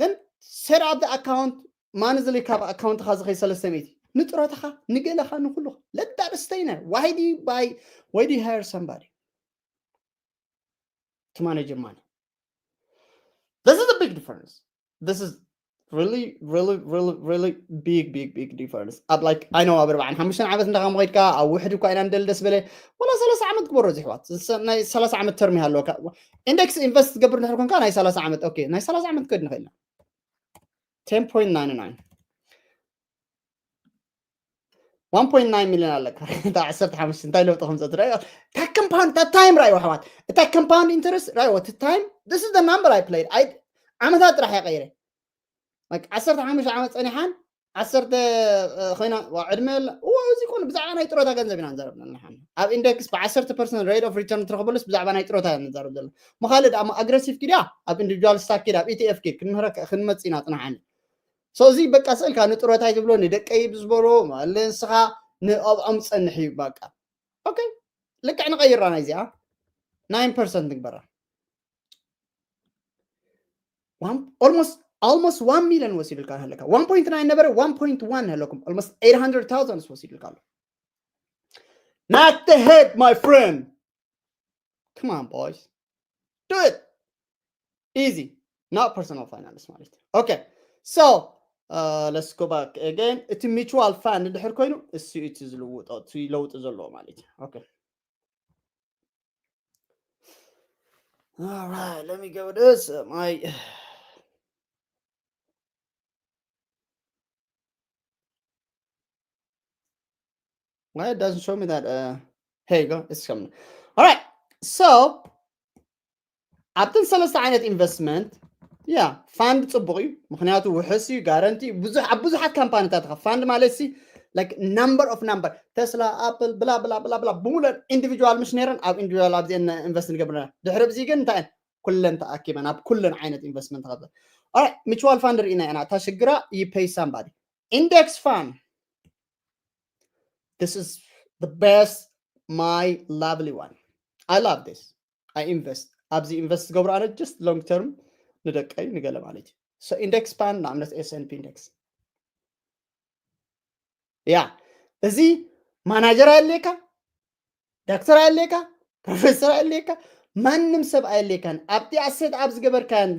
then set up the account monthly ካብ ኣካውንትካ ዝኸይ ሰለስተ ሚእቲ ንጥሮታኻ ንገለኻ ንኩሉ let that stay there why do you buy why do you hire somebody to manage your money this is a big difference this is really really really really big big big difference ኣብ like I know ኣብ ኣርባዓን ሓሙሽተን ዓመት እንዳኻ መኸድካ ኣብ ውሕድ እኳ ኢና ንደሊ ደስ በለ ወላ ሰላሳ ዓመት ግበሮ ዝሕዋት ናይ ሰላሳ ዓመት ተርም ይሃለወካ index invest ትገብር እንድሕር ኮንካ ናይ ሰላሳ ዓመት okay ናይ ሰላሳ ዓመት ከድ ንኽእል ten point nine nine one point nine million ኣለካ እታ ዓሰርተ ሓሙሽተ እንታይ ለውጢ ከም ዘትረአ እታ compound እታ time ራእይዎ ኣሕዋት እታ compound interest ራእይዎ እቲ time this is the number I played I ዓመታት ጥራሕ እየ ቀይረ like ዓሰርተ ሓሙሽተ ዓመት ጸኒሓን ዓሰርተ ኮይና ዕድመ እዋ እዚ ኮነ ብዛዕባ ናይ ጥሮታ ገንዘብ ኢና ንዛረብ ዘለና ኣብ index ብዓሰርተ percent rate of return ትረኽበሉስ ብዛዕባ ናይ ጥሮታ ኢና ንዛረብ ዘለና ምኻልእ ደኣ aggressive ኪድ ኣብ individual stock ኪድ ኣብ E T F ኪድ ክንምህረካ ክንመጽእ ኢና ጽናሓኒ so እዚ በቃ ስእልካ ንጥሮታይ ዝብሎ ንደቀይ ብዝበሎ ንስኻ ንኣብኦም ጸንሕ እዩ በቃ okay ልክዕ ንቐይራ ናይ እዚኣ nine percent ንግበራ almost almost one million ወሲዱልካ ኣለካ one point nine ነበረ one point one ኣለኩም almost eight hundred thousand ወሲዱልካ ኣሎ not the head my friend come on boys do it easy not personal finance ማለት okay so uh, let's go back again እቲ mutual fund እንድሕር ኮይኑ እሱ እቲ ዝልውጦ እቲ ለውጢ ዘለዎ ማለት እዩ okay All right, let me go this. Uh, my Why it doesn't show me that? Uh, here you go. It's coming. All right. So ኣብተን ሰለስተ ዓይነት investment yeah fund ጽቡቕ እዩ ምክንያቱ ውሕስ እዩ guarantee ብዙሕ ኣብ ብዙሓት ካምፓኒታት ኢኻ fund ማለት ሲ like number of number Tesla Apple ብላ ብላ ብላ ብላ ብሙሉአን individual ምሽ ነይረን ኣብ individual ኣብዚ invest ንገብርና ድሕሪ ብዚ ግን እንታይ ኩለን ተኣኪበን ኣብ ኩለን ዓይነት investment ትኸብር all right mutual fund ርኢና ኢና እታ ሽግራ you pay somebody index fund this is the best my lovely one I love this I invest ኣብዚ invest ዝገብሩ ኣነ just long term ንደቀይ ንገለ ማለት እዩ so index fund ንኣብነት S and P index ያ እዚ ማናጀር ኣየድልየካ ዶክተር ኣየድልየካ ፕሮፌሰር ኣየድልየካ ማንም ሰብ ኣየድልየካን ኣብቲ set up ዝገበርካን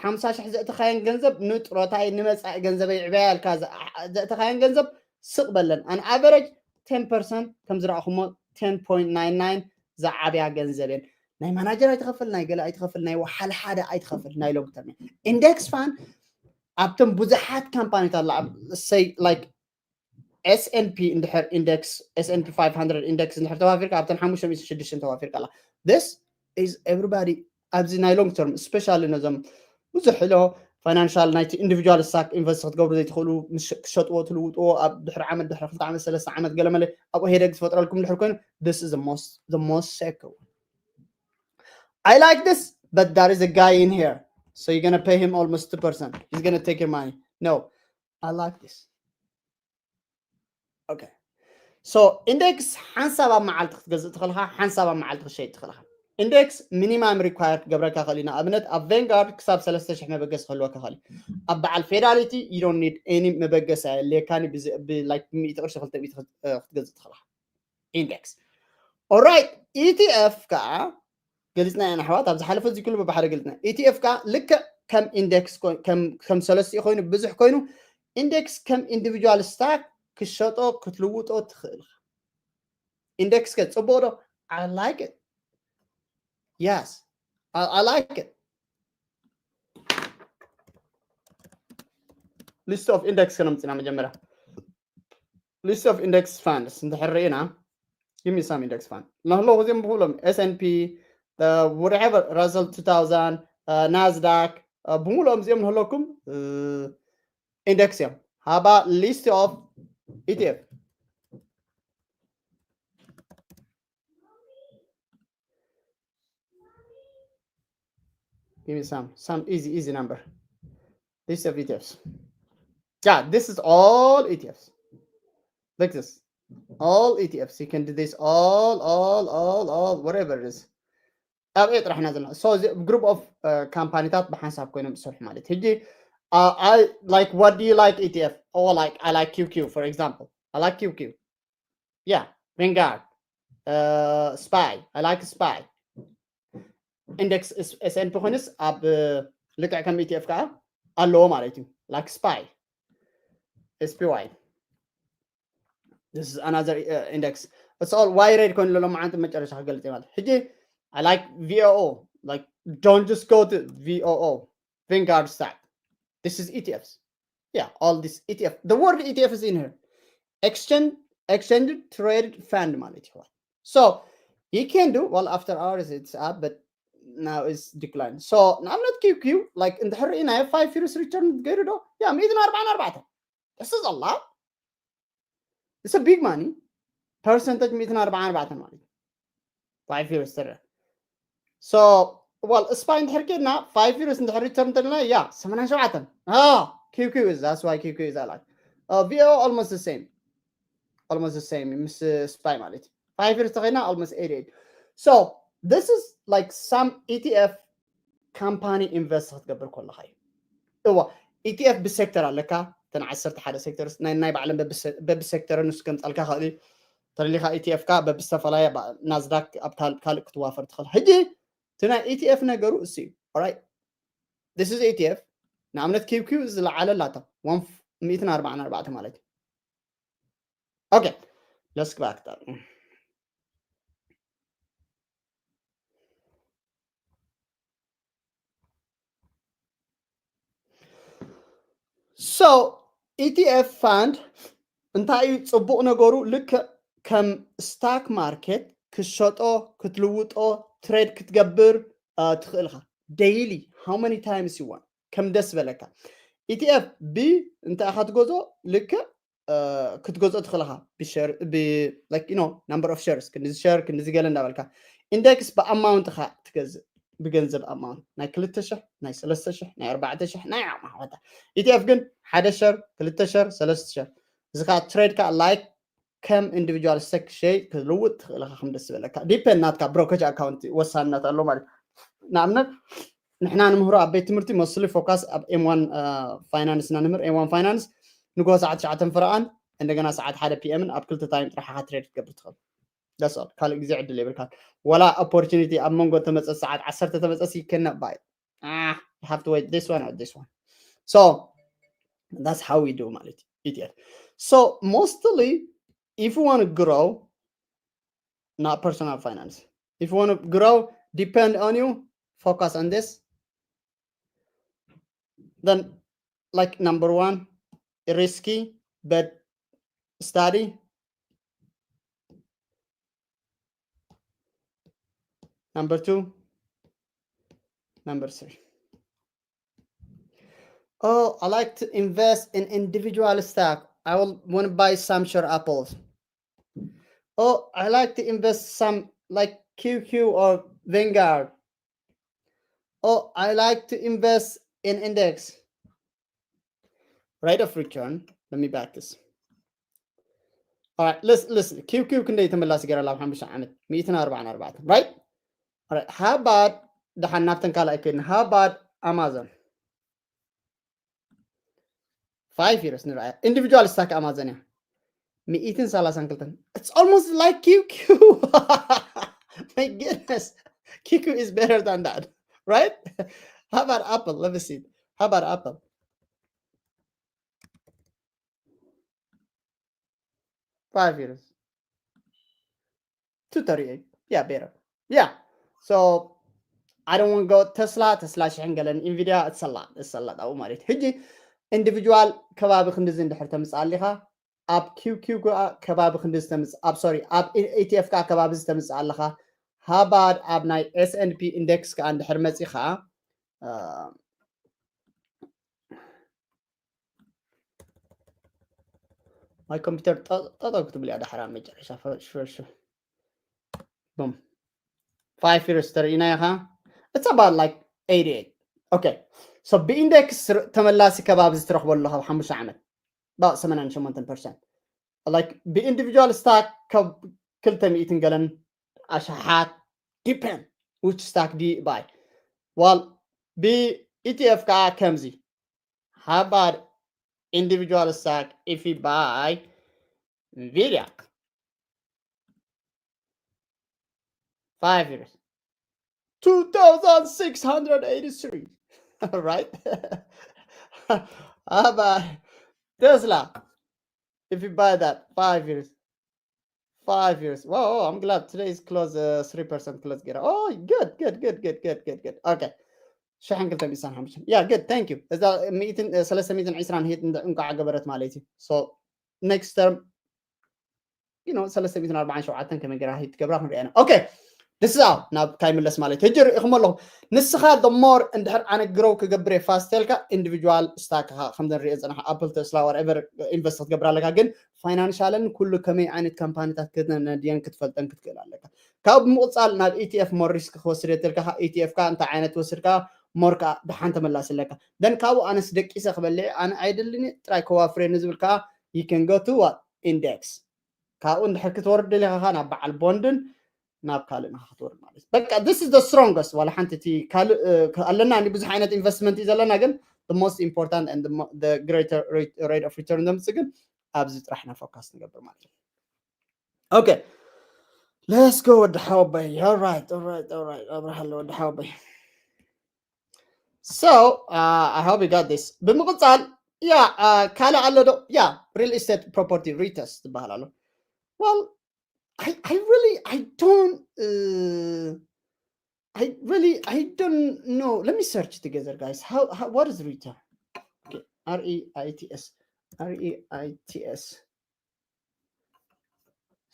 ሓምሳ ሽሕ ዘእተኻየን ገንዘብ ንጥሮታይ ንመፃኢ ገንዘበይ ዕበያ ኢልካ ዘእተኻየን ገንዘብ ስቕ በለን on average ten percent ከም ዝረኣኹሞ ten point nine nine ዝዓብያ ገንዘብ እየን ናይ ማናጀር ኣይትኸፍል ናይ ገለ ኣይትኸፍል ናይ ወሓል ሓደ ኣይትኸፍል ናይ long term index fund ኣብቶም ብዙሓት ካምፓኒታት ኣላ say like S and P እንድሕር index S and P five hundred index እንድሕር ተዋፊርካ ኣብተን ሓሙሽተ ሚእቲ ሽዱሽተ ተዋፊርካ ኣላ this is everybody ኣብዚ ናይ long term especially ነዞም ብዙሕ ኢሎ financial ናይቲ individual stock invest ክትገብሩ ዘይትኽእሉ ክሸጥዎ ትልውጥዎ ኣብ ድሕሪ ዓመት ድሕሪ ክልተ ዓመት ሰለስተ ዓመት ገለመለ ኣብኡ headache ዝፈጥረልኩም ድሕር ኮይኑ this is the most the most secure I like this but there is a guy in here so you're gonna pay him almost two percent he's gonna take your money no I like this okay so index ሓንሳብ ኣብ መዓልቲ ክትገዝእ ትኽእልካ ሓንሳብ ኣብ መዓልቲ ክትሸይጥ ትኽእልካ index minimum require ክገብረካ ክእል እዩ ንኣብነት ኣብ Vanguard ክሳብ ሰለስተ ሽሕ መበገሲ ክህልወካ ክእል ኣብ በዓል Fidelity you don't need any መበገሲ ኣየድልየካን like ሚእቲ ቅርሺ ክልተ ሚእቲ ክትገዝእ ትኽእልካ index all right E T F ከዓ ገሊፅና ኢና ኣሕዋት ኣብ ዝሓለፈ እዚ ኩሉ ብባሕሪ ገሊፅና E T F ከዓ ልክዕ ከም index ከም ሰለስቲኡ ኮይኑ ብዙሕ ኮይኑ index ከም individual stock ክሸጦ ክትልውጦ ትኽእል index ከ ፅቡቕ ዶ I like it yes I, I like it list of index ከነምፅና መጀመርያ list of index funds እንድሕር ርኢና Give me some index fund. ንህለዉ እዚኦም ብኩሎም S and P, uh, whatever, Russell two thousand, uh, Nasdaq, uh, ብምሉኦም እዚኦም ንህለኩም ኢንደክስ እዮም። How about list of E T F? Give me some some easy easy number. List of E T Fs. Yeah, this is all E T Fs. Like this. All E T Fs. You can do this all, all, all, all, whatever it is. ኣብ ኤ ጥራሕና ዘለና so group of ካምፓኒታት ብሓንሳብ ኮይኖም ዝሰርሑ ማለት ሕጂ I like, what do you like E T F? Oh, like, I like Q Q, for example. I like Q Q. Yeah, Vanguard, uh, spy. I like spy. Index S and P ኮይንስ ኣብ ልክዕ ከም E T F ከዓ ኣለዎ ማለት እዩ። Like spy, S P Y. This is another uh, index. It's all wide red ኮይኑ ለሎ መዓንት መጨረሻ ክገልጽ ማለት ሕጂ I like V O O. Like, don't just go to V O O, Vanguard stock. This is E T Fs. Yeah, all this E T F. The word E T F is in here. Exchange, exchange traded fund ማለት ይሆናል። So you can do well after hours, it's up, but now it's declined. So ንኣብነት Q Q, like, እንድሕር ርኢናዮ five years return ገይሩ ዶ? Yeah, ሚእትን ኣርባዓን ኣርባዕተን. This is a lot. It's a big money. Percentage ሚእትን ኣርባዓን ኣርባዕተን ማለት እዩ። Five years ትረ so well spy እንድሕር ኬድና five years እንድሕር return እንተለና yeah ሰማንያን ሸውዓተን. Ah, Q Q is, that's why Q Q is I like. Uh, V O O almost the same. Almost the same ምስ spy ማለት እዩ. Five years ተኸይና almost eighty-eight. So this is like some E T F company invest ክትገብር ከለኻ እዩ። እዋ፣ E T F ብሴክተር ኣለካ። እተን ዓሰርተ ሓደ ሴክተርስ ናይ ናይ ባዕለን በብሰ- በብሴክተር ንሱ ከምጻልካ ኽእል እዩ። ተደሊኻ E T F ካ በብዝተፈላለየ ባ- ናዝዳክ ኣብ ካል- ካልእ ክትዋፈር ትኽእል። ሕጂ እቲ ናይ E T F ነገሩ እሱ እዩ። Alright, this is E T F። ንኣብነት Q Q ዝለዓለ ኣላታ ሚእትን ኣርባዓን ኣርባዕተ ማለት እዩ። Okay, let's go back. So E T F fund እንታይ እዩ ጽቡቕ ነገሩ? ልክዕ ከም ስታክ ማርኬት ክትሸጦ ክትልውጦ ትሬድ ክትገብር ትኽእል ኢኻ። Daily, how many times you want, ከም ደስ በለካ። E T F ብ እንታይ ኢኻ ትገዝኦ? ልክዕ ክትገዝኦ ትኽእል ኢኻ። Number of shares, ክንድዚ ሸር ክንድዚ ገለ እንዳበልካ። ኢንደክስ ብኣማውንት ኢኻ ትገዝእ፣ ብገንዘብ ኣማውንት፣ ናይ ክልተ ሽሕ፣ ናይ ሰለስተ ሽሕ፣ ናይ ኣርባዕተ ሽሕ፣ ናይ ዓቕምኻ። E T F ግን ሓደ ሸር፣ ክልተ ሸር፣ ሰለስተ ሸር። እዚ ከዓ ትሬድ ከዓ ላይክ ከም ኢንዲቪጁዋል ስቶክ ሸይ ክትልውጥ ትኽእል ኢኻ ከም ደስ ዝበለካ። ዲፔንድ ናትካ ብሮከጅ ኣካውንት ወሳንነት ኣሎ ማለት እዩ። ንኣብነት ንሕና ንምህሮ ኣብ ቤት ትምህርቲ mostly focus ኣብ M one ፋይናንስ ኢና ንምህር። M one ፋይናንስ ንጎ ሰዓት ትሽዓተ ፍረቓን እንደገና ሰዓት ሓደ P M ን ኣብ ክልተ ታይም ጥራሕ ኢኻ ትሬድ ክትገብር ትኽእል። That's all. ካልእ ግዜ ዕድል የብልካን። ወላ ኦፖርቹኒቲ ኣብ መንጎ ተመጸ ሰዓት ዓሰርተ ተመጸ you cannot buy. Ah, you have to wait this one or this one. So that's how we do ማለት እዩ። E T F. So mostly if you want to grow, not personal finance. If you want to grow, depend on you, focus on this. Then, like, number one, risky, but study. Number two, number three. Oh, I like to invest in individual stock. I will want to buy some share apples. Oh, I like to invest some like Q Q or Vanguard. Oh, I like to invest in index. Rate of return. Let me back this. All right, listen, listen. Q Q ክንደይ ተመላሲ ገይራ ኣብ ሓሙሽተ ዓመት? ሚእትን ኣርባዓን ኣርባዕተን, right? All right, how about ደሓን ናብተን ካልኣይ ከይድና? How about Amazon? Five years ንርኣያ። ኢንዲቪጁዋል ስታክ ኣማዘን እያ። ሚእትን ሰላሳን ክልተን። It's almost like Q Q. My goodness. Q Q is better than that, right? How about Apple? Let me see. How about Apple? Five years. Two thirty-eight. Yeah, better. Yeah. So I don't want to go Tesla. Tesla ሽሕን ገለን፣ ኢንቪድያ፣ it's a lot. It's a lot. ኣብኡ ማለት ሕጂ ኢንዲቪጁዋል ከባቢ ክንድዚ እንድሕር ተምፅእ ኣሊኻ ኣብ QQ ከዓ ከባቢ ክንዲ ዝተምፅእ ኣብ sorry ኣብ ETF ከዓ ከባቢ ዝተምፅእ ኣለኻ። ሃባድ ኣብ ናይ S&P index ከዓ እንድሕር መፂኻ my computer ጠጠው ክትብል እያ ዳሕራ መጨረሻ ፈሽፈሽ boom five years ተርእና ኢኻ it's about like eighty-eight okay so ብኢንዴክስ ተመላሲ ከባቢ ዝትረኽቦ ኣለኻ ኣብ ሓሙሽተ ዓመት about ሰማንያን ሸሞንተን percent like ብኢንዲቪጁዋል ስታክ ካብ ክልተ ሚእትን ገለን ኣሽሓት depend which stock do you buy well ብ ETF ከዓ ከምዚ how about individual stock if you buy Nvidia five years two thousand six hundred eighty-three right how about Tesla if you buy that five years five years wow oh, I'm glad today is close uh, three percent close ገይራ oh good good good good good good good okay ሸሕን ክልተ ሚእትን ሓሙሽተ yeah good thank you እዛ ሚእትን ሰለስተ ሚእትን ዕስራን ሂት እንቋዕ ገበረት ማለት እዩ so next term you know ሰለስተ ሚእትን ኣርባዓን ሸውዓተን ከመይ ገይራ ሂት ትገብራ ክንሪኣ ኢና okay this is out ናብ እንታይ ምለስ ማለት ሕጂ ርኢኹም ኣለኹም ንስኻ the more እንድሕር ኣነ ግሮው ክገብር እየ ፋስት ተልካ ኢንዲቪጁዋል ስታክኻ ከም ንሪኦ ዝፀናኻ ኣፕል ተስላ whatever ኢንቨስት ክትገብር ኣለካ ግን ፋይናንሻልን ኩሉ ከመይ ዓይነት ካምፓኒታት ክትነድየን ክትፈልጠን ክትክእል ኣለካ ካብ ምቕፃል ናብ ETF more risk ክወስድ እየ ተልካ ካብ ETF ካ እንታይ ዓይነት ወስድካ more ከዓ ደሓን ተመላሲ ኣለካ then ካብኡ ኣነስ ደቂሰ ክበልዕ ኣነ ኣይደልን ጥራይ ከዋፍረኒ ዝብል ከዓ you can go to what index ካብኡ እንድሕር ክትወርድ ደሊኻ ከዓ ናብ በዓል ቦንድን ናብ ካልእ ንኻ ክትወርድ ማለት እዩ በቃ this is the strongest ዋላ ሓንቲ እቲ ካልእ ኣለና ብዙሕ ዓይነት ኢንቨስትመንት እዩ ዘለና ግን the most important and the greater rate of return ዘምፅእ ግን ኣብዚ ጥራሕ ኢና ፎካስ ንገብር ማለት እዩ okay let's go ወዲ ሓወባይ alright alright alright ኣብርሃለ ወዲ ሓወባይ so uh, I hope you got this ብምቕፃል ያ ካልእ ኣሎ ዶ ያ real estate property REITs ትበሃል ኣሎ well I, I really I don't uh, I really I don't know let me search together guys how, how what is REIT okay R E I T S R E I T S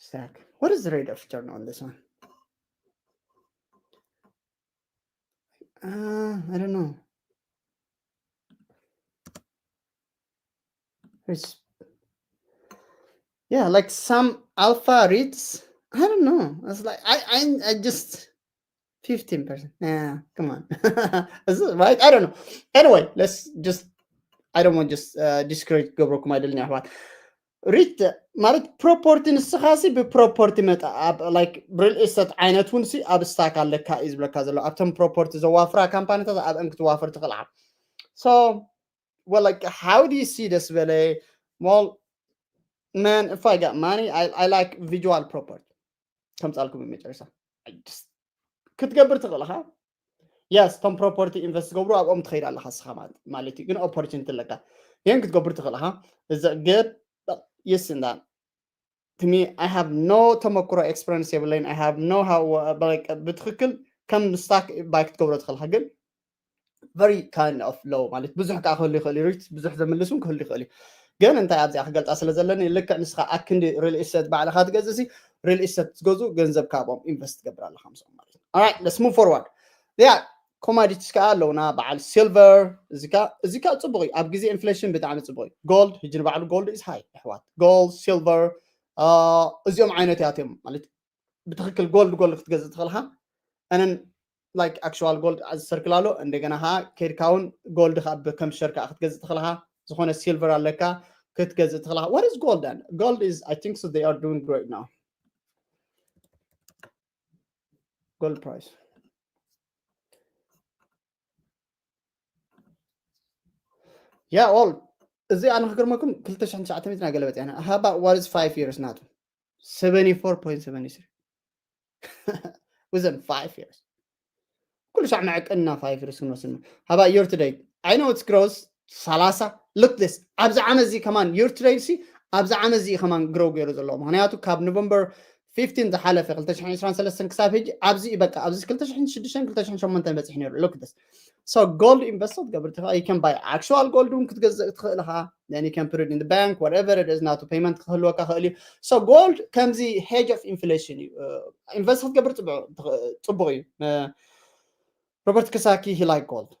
stack what is the rate of return on this one uh, I don't know It's yeah, like some alpha REITs. I don't know. It's like I I, I just fifteen percent. Nah, come on. Is it right? I don't know. Anyway, let's just I don't want just uh, discourage ገብረኩም አይደለም ያህዋት ሪት ማለት ፕሮፖርቲ ንስኻ ሲ ብፕሮፖርቲ መጣ like real estate ዓይነት እውን ሲ ኣብ ስታክ ኣለካ እዩ ዝብለካ ዘሎ ኣብቶም ፕሮፖርቲ ዘዋፍራ ካምፓኒታት ኣብ እንክትዋፍር ትኽእልዓ so well like how do you see this በለ well man if I got money I, I like visual property ከምፃልኩም መጨረሻ ክትገብር ትኽእል ኢኻ yes ቶም ፕሮፖርቲ ኢንቨስት ዝገብሩ ኣብኦም ትኸይድ ኣለኻ ስኻ ማለት እዩ ግን ኦፖርቹኒቲ ኣለካ ይህን ክትገብር ትኽእል ኢኻ እዚ good yes in that to me I have no ተመክሮ experience የብለይን I have no how ብትኽክል ከም ስታክ ባይ ክትገብሮ ትኽእል ኢኻ ግን very kind of low ማለት ብዙሕ ከዓ ክህሉ ይኽእል እዩ ሪት ብዙሕ ዘምልስ እውን ክህሉ ይኽእል እዩ ግን እንታይ ኣብዚኣ ክገልፃ ስለ ዘለኒ ልክዕ ንስኻ ኣክንዲ real estate ባዕልኻ ትገዝእ ሲ real estate ትገዝኡ ገንዘብ ካብኦም ኢንቨስት ትገብር ኣለኻ ምስኦም ማለት እዩ right let's move forward yeah commodities ከዓ ኣለውና በዓል silver እዚ ከዓ ፅቡቅ እዩ ኣብ ግዜ ኢንፍሌሽን ብጣዕሚ ፅቡቅ እዩ gold ሕጂ ንባዕሉ gold is high ኣሕዋት gold silver እዚኦም ዓይነት ያትዮም ማለት ብትክክል gold gold ክትገዝእ ትኽእልካ and like actual gold ዝሰርክል ኣሎ እንደገና ከዓ ከድካ እውን gold ከዓ ከም ሸር ከዓ ክትገዝእ ትኽእልካ ዝኾነ silver ኣለካ ክትገዝእ ትኽእልካ what is gold then gold is I think so they are doing great now gold price yeah all እዚ ኣነ ክገርመኩም ክልተ ሽሕን ትሽዓተ ሚእትን ገለበጥ ኢና how about what is five years ናቱ seventy-four point seventy-three within five years ኩሉ ሻዕ መዕቀንና five years ክንወስድ how about year to date I know it's gross ሰላሳ look this ኣብዚ ዓመት እዚ ከማን year to date ሲ ኣብዚ ዓመት እዚ ከማን grow ገይሩ ዘሎ ምክንያቱ ካብ ኖቨምበር ፊፍቲን ዝሓለፈ ክልተ ሽሕን ዕስራን ሰለስተን ክሳብ ሕጂ ኣብዚ እዩ። በቃ ኣብዚ ክልተ ሽሕን ሽዱሽተን ክልተ ሽሕን ሸሞንተን በፂሑ ነይሩ። Look this. So gold invest ክትገብር ትኽእል። You can buy actual gold እውን ክትገዝእ ትኽእል ኢኻ። Then you can put it in the bank, whatever it is, ናቱ payment ክህልወካ ክእል እዩ። So gold ከምዚ hedge of inflation እዩ። ኢንቨስት ክትገብር ፅቡቅ እዩ። ሮበርት ክሳኪ he like gold።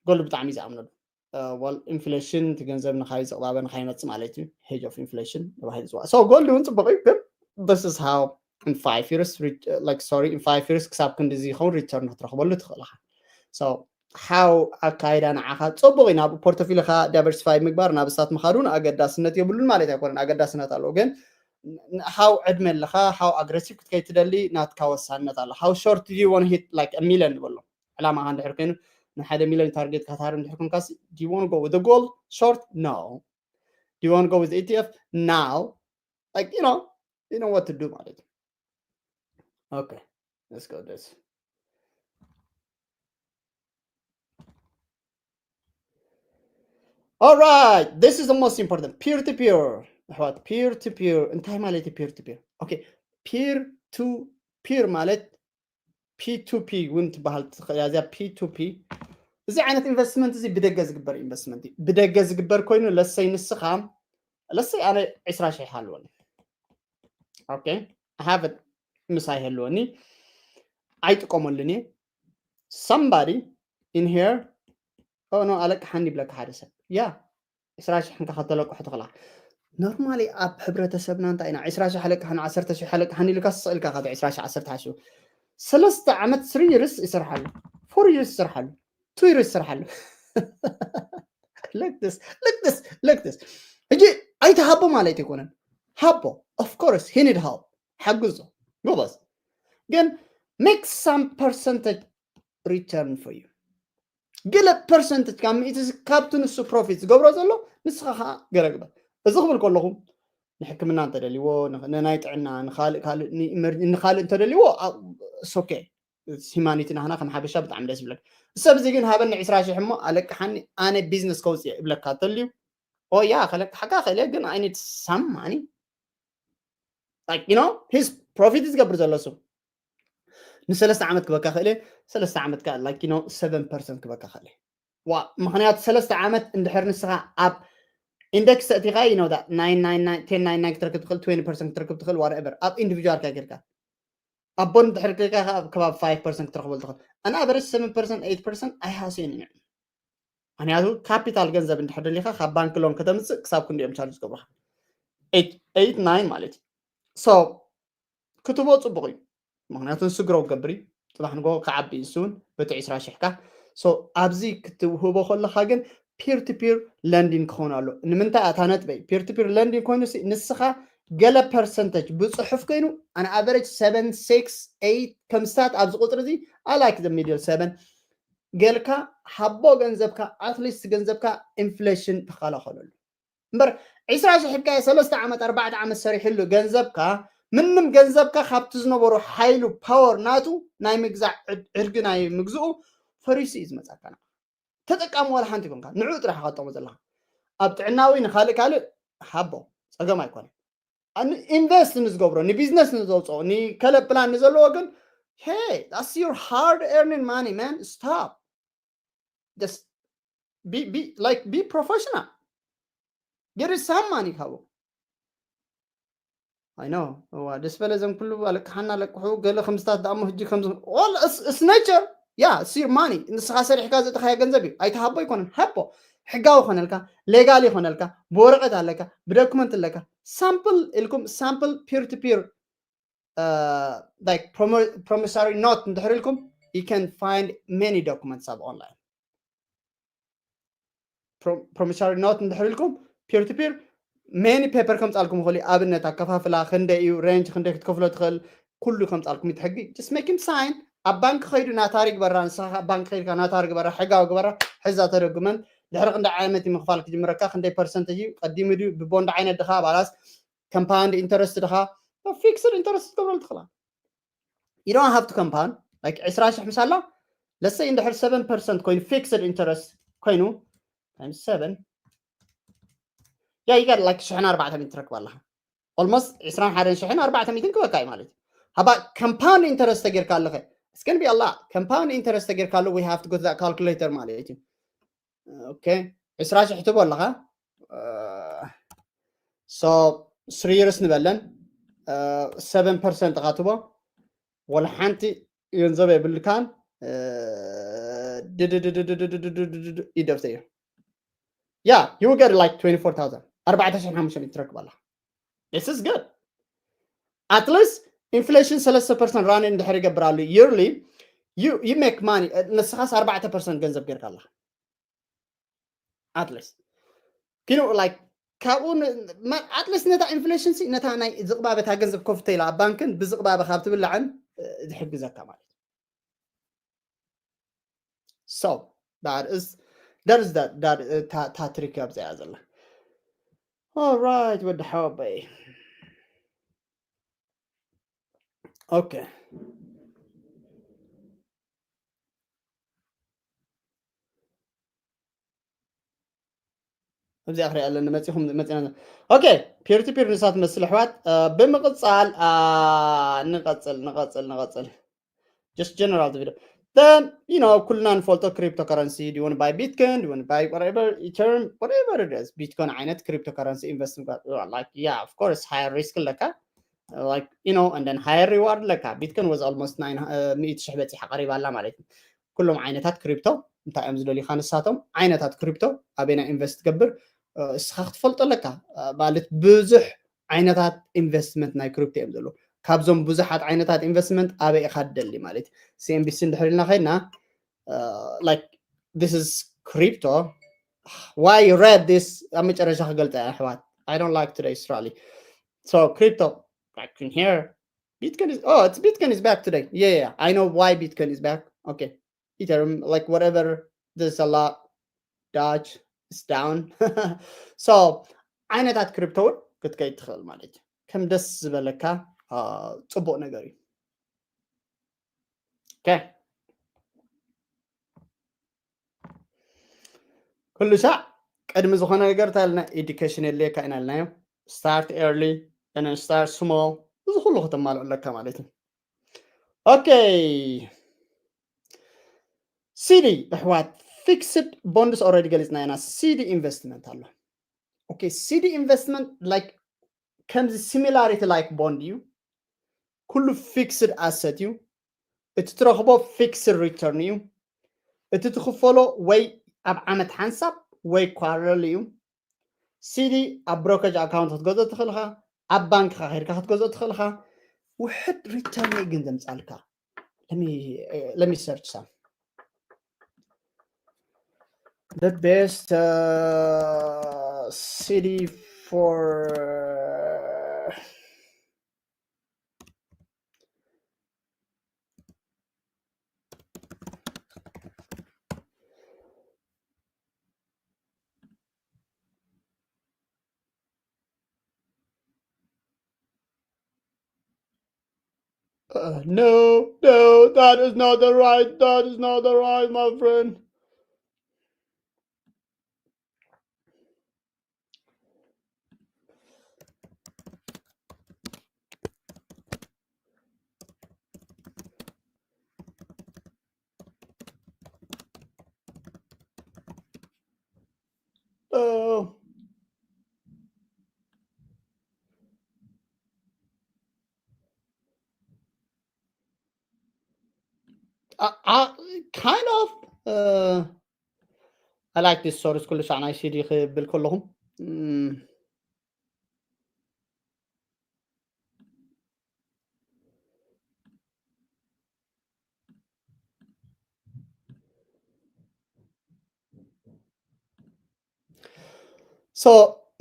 ጎልድ ብጣዕሚ ዝኣምነሉ። Well, ኢንፍሌሽን እቲ ገንዘብ ንካይ ዝቕባበ ንካይመፅእ ማለት እዩ። Hedge of inflation ተባሂሉ ዝፅዋዕ። So ጎልድ እውን ፅቡቅ እዩ፣ ግን this is how in five years, like, sorry, in five years ክሳብ ክንዲ እዚ ይኸውን ሪተርን ክትረክበሉ ትኽእል ኢኻ። So how ኣካይዳ ንዓኻ ፅቡቅ እዩ። ናብ ፖርቶፊልካ ዳይቨርሲፋይ ምግባር ናብ ስታት ምኻድ እውን ኣገዳስነት የብሉን ማለት ኣይኮነን። ኣገዳስነት ኣለዎ፣ ግን how ዕድመ ኣለካ፣ how ኣግረሲቭ ክትከይድ ትደሊ ናትካ ወሳንነት ኣሎ። How short do you want hit like a million ንበሎ። ዕላማኻ እንድሕር ኮይኑ ንሓደ ሚሊዮን ታርጌት ካታር እንድሕር ኮንካስ do you want go with the gold short? No. Do you want go with E T F? Now. Like, you know, you know what to do ማለት እዩ። Okay, let's go this. All right, this is the most important. Peer to peer. ኣሕዋት፣ peer to peer እንታይ ማለት እዩ? Peer to peer. Okay, peer to peer ማለት P two P እውን ትበሃል ትኽእል እያ። እዚኣ P two P፣ እዚ ዓይነት ኢንቨስትመንት እዚ ብደገ ዝግበር ኢንቨስትመንት እዩ። ብደገ ዝግበር ኮይኑ ለሰይ ንስኻ ለሰይ ኣነ ዕስራ ሽሕ ኣለወኒ። Okay, I have it ምሳይ ይህልወኒ፣ ኣይጥቀመሉን እየ። Somebody in here, oh no, ኣለቅሓኒ ይብለካ ሓደ ሰብ። ያ ዕስራ ሽሕ እንካ ከተለቅሑ ትኽእላ። ኖርማሊ ኣብ ሕብረተሰብና እንታይ ኢና ዕስራ ሽሕ ኣለቅሓኒ፣ ዓሰርተ ሽሕ ኣለቅሓኒ ኢልካ ስቕ ኢልካ ካብ ዕስራ ሽሕ ዓሰርተ ሓሽው ሰለስተ ዓመት ስሪ ይርስ ይሰርሓሉ፣ ፎር ይርስ ይሰርሓሉ፣ ቱ ይርስ ይሰርሓሉ። Look this, look this, look this. ሕጂ ኣይትሃቦ ማለት ኣይኮነን። ሃቦ፣ of course he need help፣ ሓግዞ፣ ጎበዝ። ግን make some percentage return for you። ገለ ፐርሰንቴጅ ካብ ሚእቲ ካብቲ ንሱ ፕሮፊት ዝገብሮ ዘሎ ንስኻ ከዓ ገለ ግበር። እዚ ክብል ከለኹ ንሕክምና እንተደልይዎ፣ ንኽ-፣ ንናይ ጥዕና፣ ንኻልእ፣ ካልእ፣ ንኢመርጅ-፣ ንኻልእ እንተደልይዎ፣ አ-፣ it's okay። ሂማኒቲ ናህና ከም ሓበሻ ብጣዕሚ ደስ ይብለካ። ሰብ እዚ ግን ሃበኒ ዕስራ ሽሕ እሞ ኣለቅሓኒ፣ ኣነ ቢዝነስ ከውፅእ እብለካ ተልዩ፣ ኦ ያ፣ ከለቅሓካ ክእል እየ፣ ግን I need some money። Like, you know, his profit ዝገብር ዘሎ ሰብ ንሰለስተ ዓመት ክበካ ክእል እየ፣ ሰለስተ ዓመት ከ like, you know, ሰቨን ፐርሰንት ክበካ ክእል እየ። ዋ፣ ምኽንያቱ ሰለስተ ዓመት እንድሕር ንስኻ ኣብ ኢንደክስ ተእቲኻ፣ you know, that ናይን ናይን ናይን፣ ቴን ናይን ናይን ክትረክብ ትኽእል፣ ትዌንቲ ፐርሰንት ክትረክብ ትኽእል፣ whatever። ኣብ ኢንዲቪጁዋል ካ ጌርካ ኣብ ቦንድ እንድሕር ጌርካ ኣብ ከባቢ ፋይቭ ፐርሰንት ክትረክበሉ ትኽእል። ኣን ኣቨሬጅ ሰቨን ፐርሰንት፣ ኤይት ፐርሰንት ኣይሃስዮን እዩ። ምኽንያቱ ካፒታል ገንዘብ እንድሕር ደሊኻ ካብ ባንክ ሎን ከተምፅእ ክሳብ ክንዲኦም ቻርጅ ዝገብሩኻ። ኤይት፣ ኤይት፣ ናይን ማለት እዩ። So ክትቦ ፅቡቅ እዩ። ምኽንያቱ ንሱ ግሮው ክገብር እዩ። ፅባሕ ንጎ ክዓቢ እዩ ንሱ እውን በቲ ዕስራ ሽሕካ። So ኣብዚ ክትውህቦ ከለካ ግን ፒር ቱ ፒር ለንዲንግ ክኸውን ኣሎ። ንምንታይ? ኣታ ነጥበይ ፒር ቱ ፒር ለንዲንግ ኮይኑ ሲ ንስኻ ገለ ፐርሰንተጅ ብፅሑፍ ኮይኑ ኣን ኣቨሬጅ ሰቨን፣ ሲክስ፣ ኤይት ከም ስታት ኣብዚ ቁፅሪ እዚ I like the middle ሰቨን ገልካ ሃቦ ገንዘብካ፣ ኣትሊስት ገንዘብካ ኢንፍሌሽን ትከላኸለሉ። እምበር ዕስራ ሽሕ ሒዝካዮ ሰለስተ ዓመት ኣርባዕተ ዓመት ሰሪሕሉ ገንዘብካ ምንም ገንዘብካ ካብቲ ዝነበሮ ሓይሉ ፓወር ናቱ ናይ ምግዛእ ዕድ-፣ ዕድጊ ናይ ምግዝኡ ፈሪሱ እዩ ዝመጻካ። ንዓ ተጠቃሚ ዋላ ሓንቲ ይኮንካ፣ ንዕኡ ጥራሕ ኢኻ ትጠቕሞ ዘለኻ። ኣብ ጥዕናዊ ንኻልእ ካልእ ሃቦ ጸገም ኣይኮነን። ኣን-፣ ኢንቨስት ንዝገብሮ፣ ንቢዝነስ ንዘውፅኦ፣ ንከለ ፕላን ንዘለዎ ግን፣ hey, that's your hard earning money, man. Stop. Just be, be, like, be professional. Get some money ካብኡ። I know. እዋ፣ ደስ በለ። ዘም ኩሉ ኣለቅሓና ኣለቅሑ፣ ገለ ከምዝታት ደኣሞ ህጂ ከምዚ፣ all it's, it's nature. Yeah, it's your money. ንስኻ ሰሪሕካ ዘእተኻዮ ገንዘብ እዩ። ኣይትሃቦ ኣይኮነን። ሃቦ። ሕጋዊ ይኾነልካ፣ ሌጋል ይኾነልካ፣ ብወረቐት ኣለካ፣ ብዶክመንት ኣለካ። ሳምፕል ኢልኩም፣ ሳምፕል ፒር ቱ ፒር፣ uh, like promo-, promissory note እንድሕር ኢልኩም፣ you can find many documents ኣብ ኦንላይን። ፕሮ-፣ ፕሮሚሳሪ ኖት እንድሕር ኢልኩም ፒር ቱ ፒር ሜኒ ፔፐር ከምፃልኩም ይኽእል እዩ። ኣብነት ኣከፋፍላ ክንደይ እዩ፣ ሬንጅ ክንደይ ክትከፍሎ ትኽእል፣ ኩሉ ከምፃልኩም እዩ እቲ ሕጊ። Just make him sign። ኣብ ባንክ ከይዱ ናታሪ ግበራ፣ ንስኻ ኣብ ባንክ ከይድካ ናታሪ ግበራ፣ ሕጋዊ ግበራ፣ ሕዛ ተደጉመን ድሕሪ ክንደይ ዓመት እዩ ምኽፋል ክጅምረካ፣ ክንደይ ፐርሰንት እዩ፣ ቀዲሙ ድዩ፣ ብቦንድ ዓይነት ድኻ፣ ባላስ ኮምፓውንድ ኢንተረስት ድኻ፣ ፊክስድ ኢንተረስት ክትገብረሉ ትኽእላ። You don't have to compound. Like ዕስራ ሽሕ ምሳላ፣ let's say እንድሕር ሰቨን ፐርሰንት ኮይኑ፣ ፊክስድ ኢንተረስት ኮይኑ፣ ታይምስ ሰቨን፣ yeah, you get like ሽሕን ኣርባዕተ ሚእትን ትረክብ ኣለኻ። Almost ዕስራን ሓደን ሽሕን ኣርባዕተ ሚእትን ክበካ እዩ ማለት እዩ። How about compound interest ተጌርካ ኣለኸ? It's gonna be a lot. Compound interest ተጌርካ ኣሎ, we have to go to that calculator ማለት እዩ። Okay, ዕስራ ሽሕ ትቦ ኣለኻ። So three years ንበለን፣ seven percent ኢኻ ትቦ። ወላ ሓንቲ ገንዘብ የብልካን። ይደብተ እዩ። Yeah, you get like twenty-four thousand, ኣርባዕተ ሽሕን ሓሙሽተ ሚእትን ትረክብ ኣላ። This is good. At least inflation ሰለስተ percent run እንድሕር ይገብር ኣሎ yearly, you, you make money. ንስኻስ ኣርባዕተ percent ገንዘብ ጌርካ ኣላ። At least, you know, like, ካብኡ ን- ማ- at least ነታ ኢንፍሌሽን ሲ ነታ ናይ ዝቕባበታ ገንዘብ ኮፍተ ኢላ ኣብ ባንክን ብዝቕባበ ካብ ትብላዕን ዝሕግዘካ ማለት እዩ። So that is, that is that, that, uh, ta- ta trick ኣብዚኣ ዘላ. All right, ወዲ ሓወበይ። Okay. ኣብዚኣ ክሪኣ ኣለኒ፣ መፂኹም መፂና። Okay, peer to peer ንሳ ትመስል ኣሕዋት። ብምቕፃል ንቐፅል ንቐፅል ንቐፅል። Just general the video. Then, you know, ኩልና ንፈልጦ cryptocurrency, do you want to buy Bitcoin, do you want to buy whatever, Ethereum, whatever it is, Bitcoin ዓይነት cryptocurrency invest ምግባር። Like, yeah, of course, higher risk ኣለካ, like, you know, and then higher reward ኣለካ። Bitcoin was almost nine, ሚእቲ ሽሕ በፂሓ ቀሪባ ኣላ ማለት እዩ። ኩሎም ዓይነታት ክሪፕቶ እንታይ እዮም ዝደልዩካ ንሳቶም? ዓይነታት ክሪፕቶ ኣበይና ኢንቨስት ትገብር? እስኻ ክትፈልጦ ኣለካ። ማለት ብዙሕ ዓይነታት ኢንቨስትመንት ናይ ክሪፕቶ እዮም ዘለዉ። ካብዞም ብዙሓት ዓይነታት ኢንቨስትመንት ኣበይ ኢኻ ትደሊ ማለት እዩ። CNBC እንድሕር ኢልና ከይድና፣ like, this is crypto, why you read this? ኣብ መጨረሻ ክገልፀ እያ ኣሕዋት። I don't like today's rally. So crypto, like, in here, Bitcoin is, oh, it's, Bitcoin is back today. Yeah, yeah, I know why Bitcoin is back. Okay, Ethereum, like, whatever, there's a lot. Doge is down. So ዓይነታት ክሪፕቶ እውን ክትከይድ ትኽእል ማለት እዩ። ከም ደስ ዝበለካ ፅቡቅ ነገር እዩ። Okay, ኩሉ ሻዕ ቅድሚ ዝኾነ ነገር እንታይ ኢልና? Education የድልየካ ኢና ኢልናዮ። Start early and start small፣ እዚ ኩሉ ከተማልኦ ኣለካ ማለት እዩ። Okay, CD ኣሕዋት፣ fixed bonds already ገሊፅና ኢና። CD investment ኣሎ። Okay, CD investment, like, ከምዚ similarity like bond እዩ። ኩሉ fixed asset እዩ። እቲ ትረኽቦ fixed return እዩ። እቲ ትኽፈሎ ወይ ኣብ ዓመት ሓንሳብ ወይ quarterly እዩ። CD ኣብ brokerage account ክትገዝኦ ትኽእል ኢኻ፣ ኣብ ባንክኻ ከይድካ ክትገዝኦ ትኽእል ኢኻ። ውሕድ return እዩ ግን ዘምጻልካ። Let me, let me search some. The best, uh, CD for Uh, no, no, that is not the right, that is not the right, my friend. Uh, I, I kind of, uh, I like this source ኩሉ ሻዕ ናይ ሲዲ ክብል ከለኹም። Mm. So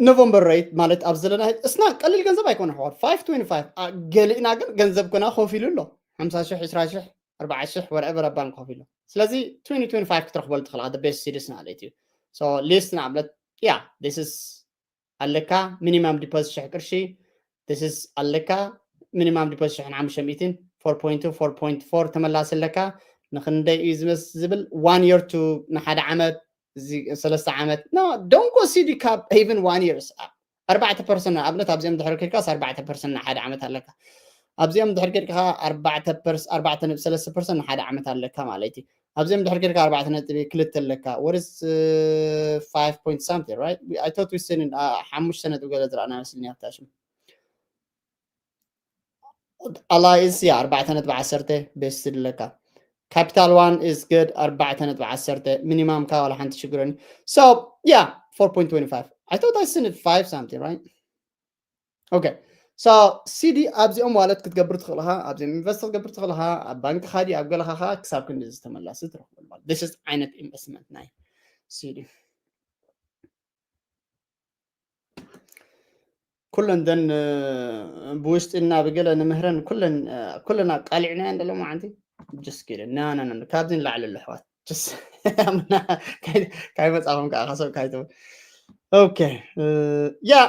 November rate ማለት ኣብ ዘለና እስና ቀሊል ገንዘብ ኣይኮነ ኣሕዋት፣ five twenty-five ገሊእና ግን ገንዘብ ኮና ኮፍ ኢሉ ኣሎ። ሓምሳ ሽሕ፣ ዕስራ ሽሕ፣ ኣርባዓ ሽሕ whatever ኣብ ባንክ ኮፍ ኢሉ። ስለዚ twenty twenty-five ክትረኽበሉ ትኽእል ኢኻ፣ the best ሲድስ ማለት እዩ። So list ንኣብነት፣ yeah, this is ኣለካ፣ ሚኒማም ዲፖዚት ሽሕ ቅርሺ። This is ኣለካ፣ ሚኒማም ዲፖዚት ሽሕን ሓሙሽተ ሚእትን፣ four point two፣ four point four ተመላሲ ኣለካ። ንክንደይ እዩ ዝመስ ዝብል? One year to ንሓደ ዓመት፣ እዚ ሰለስተ ዓመት። No, don't go CD ካብ even one years up. ኣርባዕተ ፐርሰንት ንኣብነት ኣብዚኦም ድሕሪ ኬድካስ ኣርባዕተ ፐርሰንት ንሓደ ዓመት ኣለካ። ኣብዚኦም ድሕሪ ኬድካ ኣርባዕተ ፐርስ ኣርባዕተ ነጥቢ ሰለስተ ፐርሰንት ንሓደ ዓመት ኣለካ ማለት እዩ። ኣብዚኦም ድሕሪ ኬድካ ኣርባዕተ ነጥቢ ክልተ ኣለካ። What is five point something, right? I thought we seen ሓሙሽተ ነጥቢ ገለ ዝረኣና መስልኒ ኣብታ ሽም። ኣላይንስ ያ ኣርባዕተ ነጥቢ ዓሰርተ ቤስት ኣለካ። Capital One is good ኣርባዕተ ነጥቢ ዓሰርተ ሚኒማም ካ ዋላ ሓንቲ ሽግረኒ። So yeah, four point twenty five. I thought I seen it five something, right? Okay. So ሲዲ ኣብዚኦም ዋለት ክትገብር ትኽእልኻ፣ ኣብዚኦም ኢንቨስት ክትገብር ትኽእልኻ፣ ኣብ ባንክ ኻዲ ኣብ ገለኻ ኸዓ ክሳብ ክንዲ ዝተመላሲ ትረኽበሉ ማለት። This is ዓይነት ኢንቨስትመንት ናይ ሲዲ። ኩለን ደን ብውሽጢ እና ብገለ ንምህረን ኩለን ኩለን ኣቃሊዕና እንደሎ ማዓንቲ። Just kidding. ና ና ና ካብዚ ንላዕሊ ኣለሕዋት ካይመፃኹም ከዓ ከሰብ ካይትው። Okay. Yeah.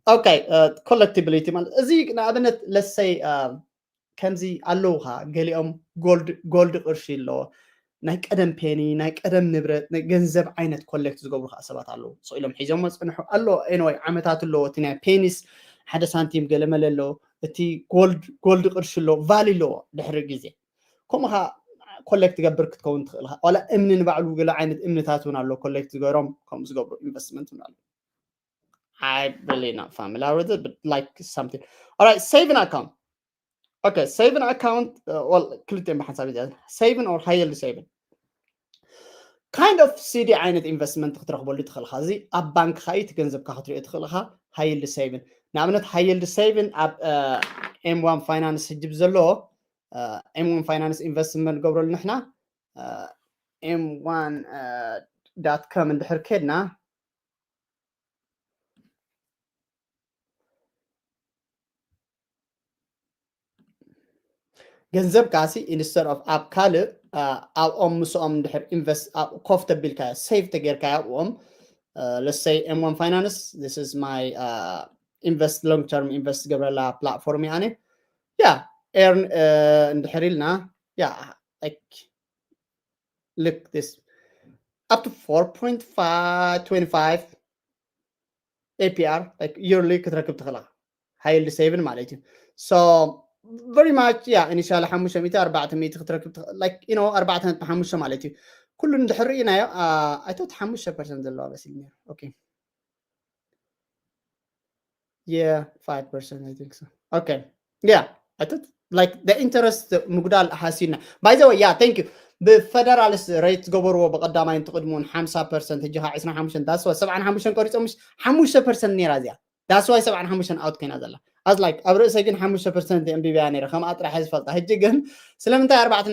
Okay. Collectibility ማለት እዚ ንኣብነት ለሰይ ከምዚ ኣለውካ ገሊኦም ጎልድ ጎልድ ቅርሺ ኣለዎ ናይ ቀደም ፔኒ ናይ ቀደም ንብረት ናይ ገንዘብ ዓይነት ኮሌክት ዝገብሩ ከዓ ሰባት ኣለዉ። ስቕ ኢሎም ሒዞም መፅንሑ ኣሎ። Anyway ዓመታት ኣለዎ። እቲ ናይ ፔኒስ ሓደ ሳንቲም ገለመለ ኣለዎ። እቲ ጎልድ ጎልድ ቅርሺ ኣሎ ቫሊ ኣለዎ። ድሕሪ ግዜ ከምኡ ከዓ ኮሌክት ትገብር ክትከውን ትኽእል ኢኻ። ዋላ እምኒ ንባዕሉ ገለ ዓይነት እምንታት እውን ኣሎ ኮሌክት ዝገበሮም ከምኡ ዝገብሩ ኢንቨስትመንት እውን ኣሎ። I really not familiar with it, but like something. All right, saving account. Okay, saving account. Well, ክልቲኦም ብሓንሳብ እዚኣ saving or high yield saving. Kind of ሲዲ ዓይነት ኢንቨስትመንት ክትረኽበሉ ትኽእል ኢኻ። እዚ ኣብ ባንክ ካ እቲ ገንዘብካ ክትሪኦ ትኽእል ኢኻ። High yield saving ንኣብነት high yield saving ኣብ M one finance ሕጂ ብዘለዎ M one finance ኢንቨስትመንት ንገብረሉ ንሕና M one dot com እንድሕር ከድና ገንዘብ ካሲ instead of ኣብ ካልእ ኣብኦም ምስኦም እንድሕር ኢንቨስት ኮፍ ተቢልካ ሴቭ ተጌርካ ኣብኦም let's say M one finance, this is my invest long term ኢንቨስት ገብረላ ፕላትፎርም እያ። ያ ኤርን እንድሕር ኢልና ያ like look this up to four point five twenty five APR like yearly ክትረክብ ትኽእላ። High yield saving ማለት እዩ። So very much yeah, initial ሓሙሽተ ሚእቲ ኣርባዕተ ሚእቲ ክትረክብ like you know ኣርባዕተ ነጥቢ ሓሙሽተ ማለት እዩ። ኩሉ እንድሕር ርኢናዮ። I thought ሓሙሽተ ፐርሰንት ዘለዋ መሲልኒ። Okay. Yeah, five percent I think so. Okay. Yeah, I thought like the interest ምጉዳል ሓሲብና። By the way, yeah, thank you. ብፈደራልስ ሬት ዝገበርዎ ብቀዳማይ እንትቅድሙን ሓምሳ ፐርሰንት፣ ሕጂ ከዓ ዕስራን ሓሙሽተን፣ that's why ሰብዓን ሓሙሽተን ቆሪፆም። ሓሙሽተ ፐርሰንት ነይራ እዚኣ። That's why ሰብዓን ሓሙሽተን ኣውት ኮይና ዘላ። As like ኣብ ርእሰይ ግን ሓሙሽተ ፐርሰንት ኣንቢበያ ነይረ፣ ከምኣ ጥራሕ እየ ዝፈልጣ። ሕጂ ግን ስለምንታይ ኣርባዕተ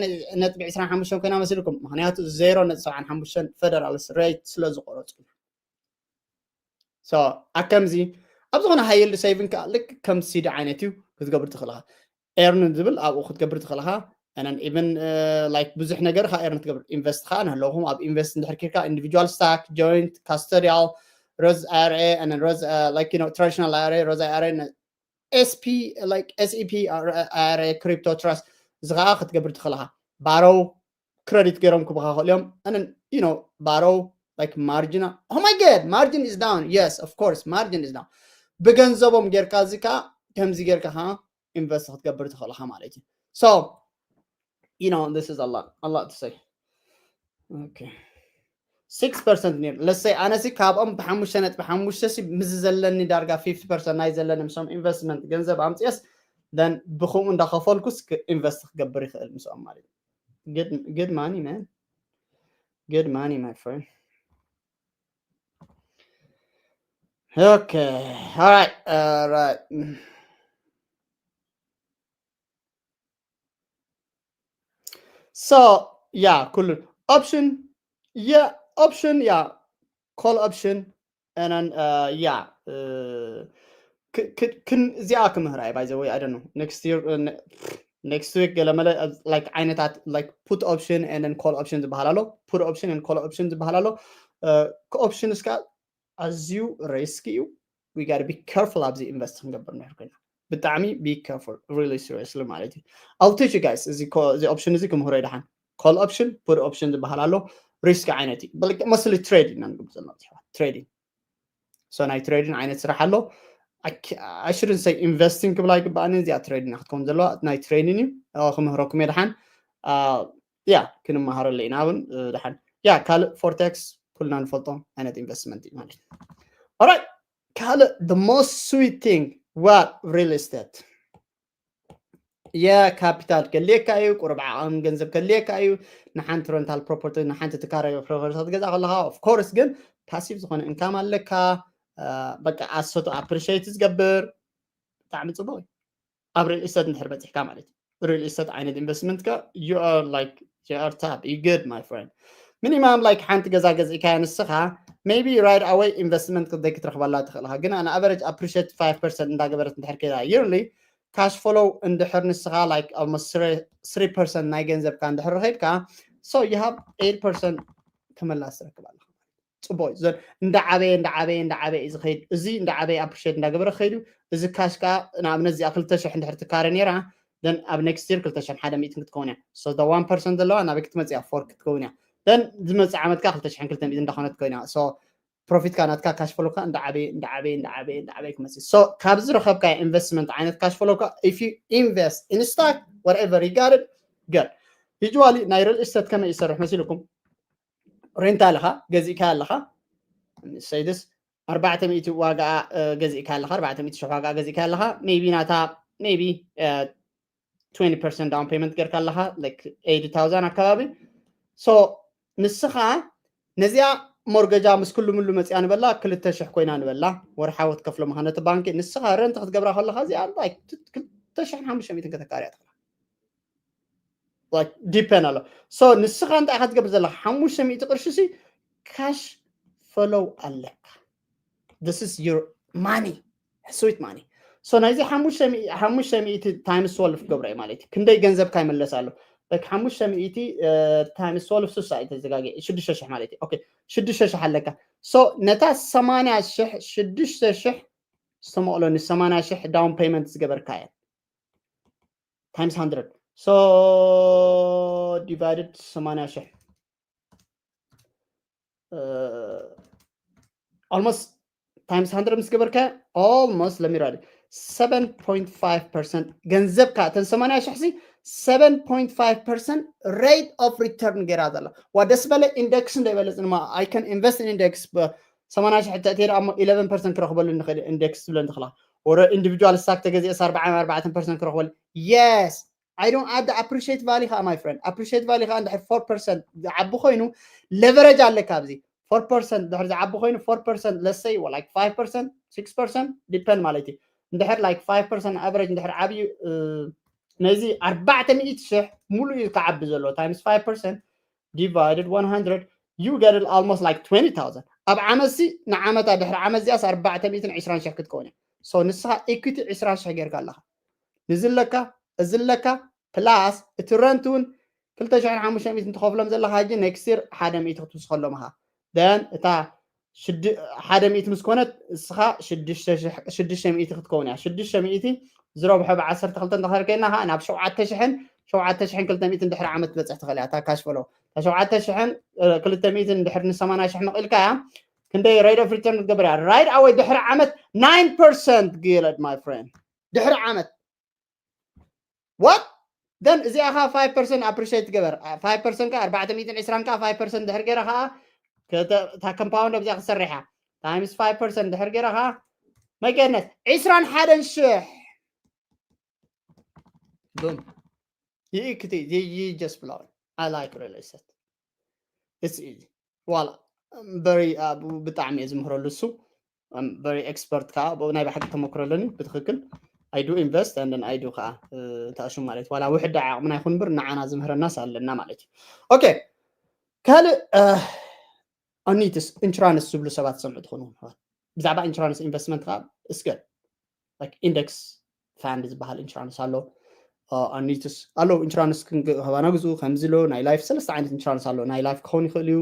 ነጥቢ ዕስራን ሓሙሽተን ኮይና መሲልኩም? ምክንያቱ ዜሮ ነጥቢ ሰብዓን ሓሙሽተን ፈደራልስ ሬት ስለ ዝቆረፁ። So ኣከምዚ ኣብ ዝኾነ high yield saving ከዓ ልክ ከም ሲዲ ዓይነት እዩ ክትገብር ትኽእል ኢኻ። ኤርን ዝብል ኣብኡ ክትገብር ትኽእል ኢኻ። And even like ብዙሕ ነገር ከዓ ኤርን ትገብር። ኢንቨስት ከዓ ንህለኹም ኣብ ኢንቨስት እንድሕር ኪርካ individual stock, joint, custodial, Roth IRA and Roth like you know traditional IRA, Roth IRA, SP like SEP IRA, crypto trust እዚ ከዓ ክትገብር ትኽእል ኢኻ። ባሮው ክረዲት ገይሮም ክበካ ክእል እዮም። And you know ባሮው like ማርጂና። Oh my god, margin is down. Yes, of course, margin is down. ብገንዘቦም ጌርካ እዚ ከዓ ከምዚ ጌርካ ከዓ ኢንቨስት ክትገብር ትኽእል ኢኻ ማለት እዩ። So you know this is a lot, a lot to say. Okay. Six percent ነይሩ። Let's say ኣነሲ ካብኦም ብሓሙሽተ ነጥቢ ሓሙሽተ ሲ ምስ ዘለኒ ዳርጋ fifty percent ናይ ዘለኒ ምስኦም ኢንቨስትመንት ገንዘብ ኣምፅኤስ then ብከምኡ እንዳኸፈልኩስ ኢንቨስት ክገብር ይኽእል ምስኦም ማለት እዩ። Good money, man. Good money, my friend. Okay. All right. All right. So yeah, ኩሉ option. Yeah, option. Yeah, call option. And then uh, yeah, uh, ክን እዚኣ ክምህር ኣየ by the way, I don't know, next year, next week ገለመለ like ዓይነታት like put option and then call option ዝበሃል ኣሎ። Put option and call option ዝበሃል ኣሎ። Options ከዓ ኣዝዩ ሪስክ እዩ። We gotta be careful ኣብዚ ኢንቨስት ክንገብር ንሕር ኮይና ብጣዕሚ be careful, really seriously ማለት እዩ። I'll teach you guys እዚ option እዚ ክምህሮ ይደሓን። Call option, put option ዝበሃል ኣሎ። ሪስክ ዓይነት እዩ። Mostly trade ኢና ንግብ ዘለና ትሕዋ trading. So ናይ trading ዓይነት ስራሕ ኣሎ። I shouldn't say investing ክብል ኣይግባእን። እዚኣ trading ክትከውን ዘለዋ ናይ trading እዩ። ክምህረኩም የድሓን። ያ ክንመሃረሉ ኢና እውን ድሓን። ያ ካልእ forex ኩልና ንፈልጦ ዓይነት investment እዩ ማለት እዩ። Alright፣ ካልእ the most sweet thing what real estate የካፒታል ከድልየካ እዩ፣ ቁሩብ ዓቐን ገንዘብ ከድልየካ እዩ። ንሓንቲ rental property ንሓንቲ ትካረ property ክትገዛ ከለኻ of course ግን passive ዝኾነ income ኣለካ። በቃ asset ኡ appreciate ዝገብር ብጣዕሚ ፅቡቅ እዩ። ኣብ real estate እንድሕር በፂሕካ ማለት እዩ። Real estate ዓይነት investment ካ you are like you are top you good my friend። Minimum like ሓንቲ ገዛ ገዚእካያ ንስኻ maybe right away investment ክትረኽበላ ትኽእልኻ፣ ግን on average appreciate five percent እንዳገበረት እንድሕር ከይዳ yearly cash flow እንድሕር ንስኻ like almost three percent ናይ ገንዘብካ እንድሕር ረኺብካ so you have eight percent ተመላስ ትረክብ ኣለኻ። ፅቡቅ እዩ። እንዳዓበየ እንዳዓበየ እንዳዓበየ እዩ ዝኸይድ። እዚ እንዳዓበየ appreciate እንዳገበረ ከይዱ እዚ cash ከዓ ንኣብነት እዚኣ ክልተ ሽሕ እንድሕር ትካረ ነይራ then ኣብ next year ክልተ ሽሕን ሓደ ሚእትን ክትከውን እያ። So the one percent ዘለዋ ናበይ ክትመፅእ እያ? Four ክትከውን እያ። Then ዝመፅእ ዓመት ከዓ ክልተ ሽሕን ክልተ ሚእትን እንዳኾነት ትከውን እያ። So profit ካ ናትካ cash flow ካ እንዳዓበየ እንዳዓበየ እንዳዓበየ እንዳዓበየ ክመፅእ። So ካብ ዝረኸብካዮ investment ዓይነት cash flow ካ if you invest in stock whatever you got it good። Usually ናይ real estate ከመይ ይሰርሕ መሲልኩም? Rental ኻ ገዚእካ ኣለኻ say this ኣርባዕተ ሚእቲ ዋጋ ገዚእካ ኣለኻ፣ ኣርባዕተ ሚእቲ ሽሕ ዋጋ ገዚእካ ኣለኻ። Maybe ናታ maybe twenty percent down payment ገርካ ኣለኻ like eighty thousand ኣካባቢ። So ንስኻ ነዚኣ mortgage ኣ ምስ ኩሉ ምሉ መፅያ ንበላ ክልተ ሽሕ ኮይና ንበላ ወርሓዊ ትከፍሎ ምዃን ነቲ ባንኪ። ንስኻ rent ክትገብራ ከለኻ እዚኣ like ክልተ ሽሕን ሓሙሽተ ሚእትን ከተካርያ ትኽእላ። Like depend ኣሎ። So ንስኻ እንታይ ኢኻ ትገብር ዘለኻ? ሓሙሽተ ሚእቲ ቅርሺ ሲ cash flow ኣለካ። This is your money, sweet money። So ናይዚ ሓሙሽተ ሚእቲ times twelve ክገብሮ እየ ማለት እዩ። ክንደይ ገንዘብካ ይመለስ ኣሎ? Like ሓሙሽተ ሚእቲ times twelve ስሳ እዩ ተዘጋጊ ሽዱሽተ ሽሕ ማለት እዩ። Okay ሽዱሽተ ሽሕ ኣለካ። So ነታ ሰማንያ ሽሕ ሽዱሽተ ሽሕ ዝተመቕሎ ን ሰማንያ ሽሕ down payment ዝገበርካ እየ times hundred so divided ሰማንያ ሽሕ almost times hundred ምስ ገበርካ almost let me write seven point five percent ገንዘብካ እተን ሰማንያ ሽሕ ሲ seven point five percent rate of return ገይራ ዘላ። ዋ ደስ በለ index እንደ ይበለጽ ድማ I can invest in index ሰማንያ ሽሕ ተእትየ ደኣ እሞ eleven percent ክረኽበሉ ንኽእል index ዝብለ እንትኽላ ወረ individual stock ተገዚኤ ኣርባዓ ኣርባዕተ percent ክረኽበሉ። Yes I don't add the appreciate value ከዓ my friend appreciate value ከዓ እንድሕር four percent ዝዓቢ ኮይኑ leverage ኣለካ ኣብዚ four percent ድሕር ዝዓቢ ኮይኑ four percent let's say like five percent six percent depend ማለት እዩ። እንድሕር like five percent average እንድሕር ዓብዩ ነዚ ኣርባዕተ ሚእቲ ሽሕ ሙሉ እዩ ክዓቢ ዘሎ times five percent divided one hundred you get it almost like twenty thousand ኣብ ዓመት ሲ ንዓመታ ድሕሪ ዓመት እዚኣስ ኣርባዕተ ሚእትን ዕስራን ሽሕ ክትከውን እያ። So ንስኻ equity ዕስራ ሽሕ ጌርካ ኣለኻ። ንዚ ኣለካ እዚ ኣለካ plus እቲ rent እውን ክልተ ሽሕን ሓሙሽተ ሚእትን ትኸፍሎም ዘለኻ ሕጂ next year ሓደ ሚእቲ ክትውስኸሎም ኢኻ። Then እታ ሓደ ሚእቲ ምስ ኮነት እስኻ ሽዱሽተ ሚእቲ ክትከውን እያ። ሽዱሽተ ሚእቲ ዝረብሖ ብዓሰርተ ክልተ እንተኸርከና ከዓ ናብ ሸውዓተ ሽሕን ሸውዓተ ሽሕን ክልተ ሚእትን ድሕሪ ዓመት ትበፅሕ ትኽእል እያ እታ cash flow። እታ ሸውዓተ ሽሕን ክልተ ሚእትን ድሕሪ ንሰማንያ ሽሕ መቒልካ እያ ክንደይ rate of return ክትገብር እያ? Right away ድሕሪ ዓመት nine percent good my friend ድሕሪ ዓመት what then እዚኣ ኸዓ five percent appreciate ትገበር five percent ካ ኣርባዕተ ሚእትን ዕስራን ካ five percent ድሕር ገይረ ኸዓ እታ compound ኣብዚኣ ክሰርሕ እያ times five percent ድሕር ገይረ ኸዓ መገነት ዕስራን ሓደን ሽሕ boom ይእክቲ ይጀስ ብላውን I like real estate it's easy ዋላ very ብጣዕሚ እየ ዝምህረሉ እሱ very expert ከዓ ናይ ብሓቂ ተመክሮ ኣለኒ ብትክክል I do invest and I do ከዓ ተኣሹ ማለት ዋላ ውሕድ ዓቕምና ይኹን ብር ንዓና ዝምህረናስ ኣለና ማለት እዩ okay ካልእ ኣኒትስ insurance ዝብሉ ሰባት ሰምዑ ትኾኑ ብዛዕባ insurance investment ከዓ እስገ index fund ዝበሃል insurance ኣሎ ኣኒትስ ኣሎ insurance ክንገባና ግዙ ከምዚ ኣሎ ናይ life ሰለስተ ዓይነት insurance ኣሎ ናይ life ክኸውን ይኽእል እዩ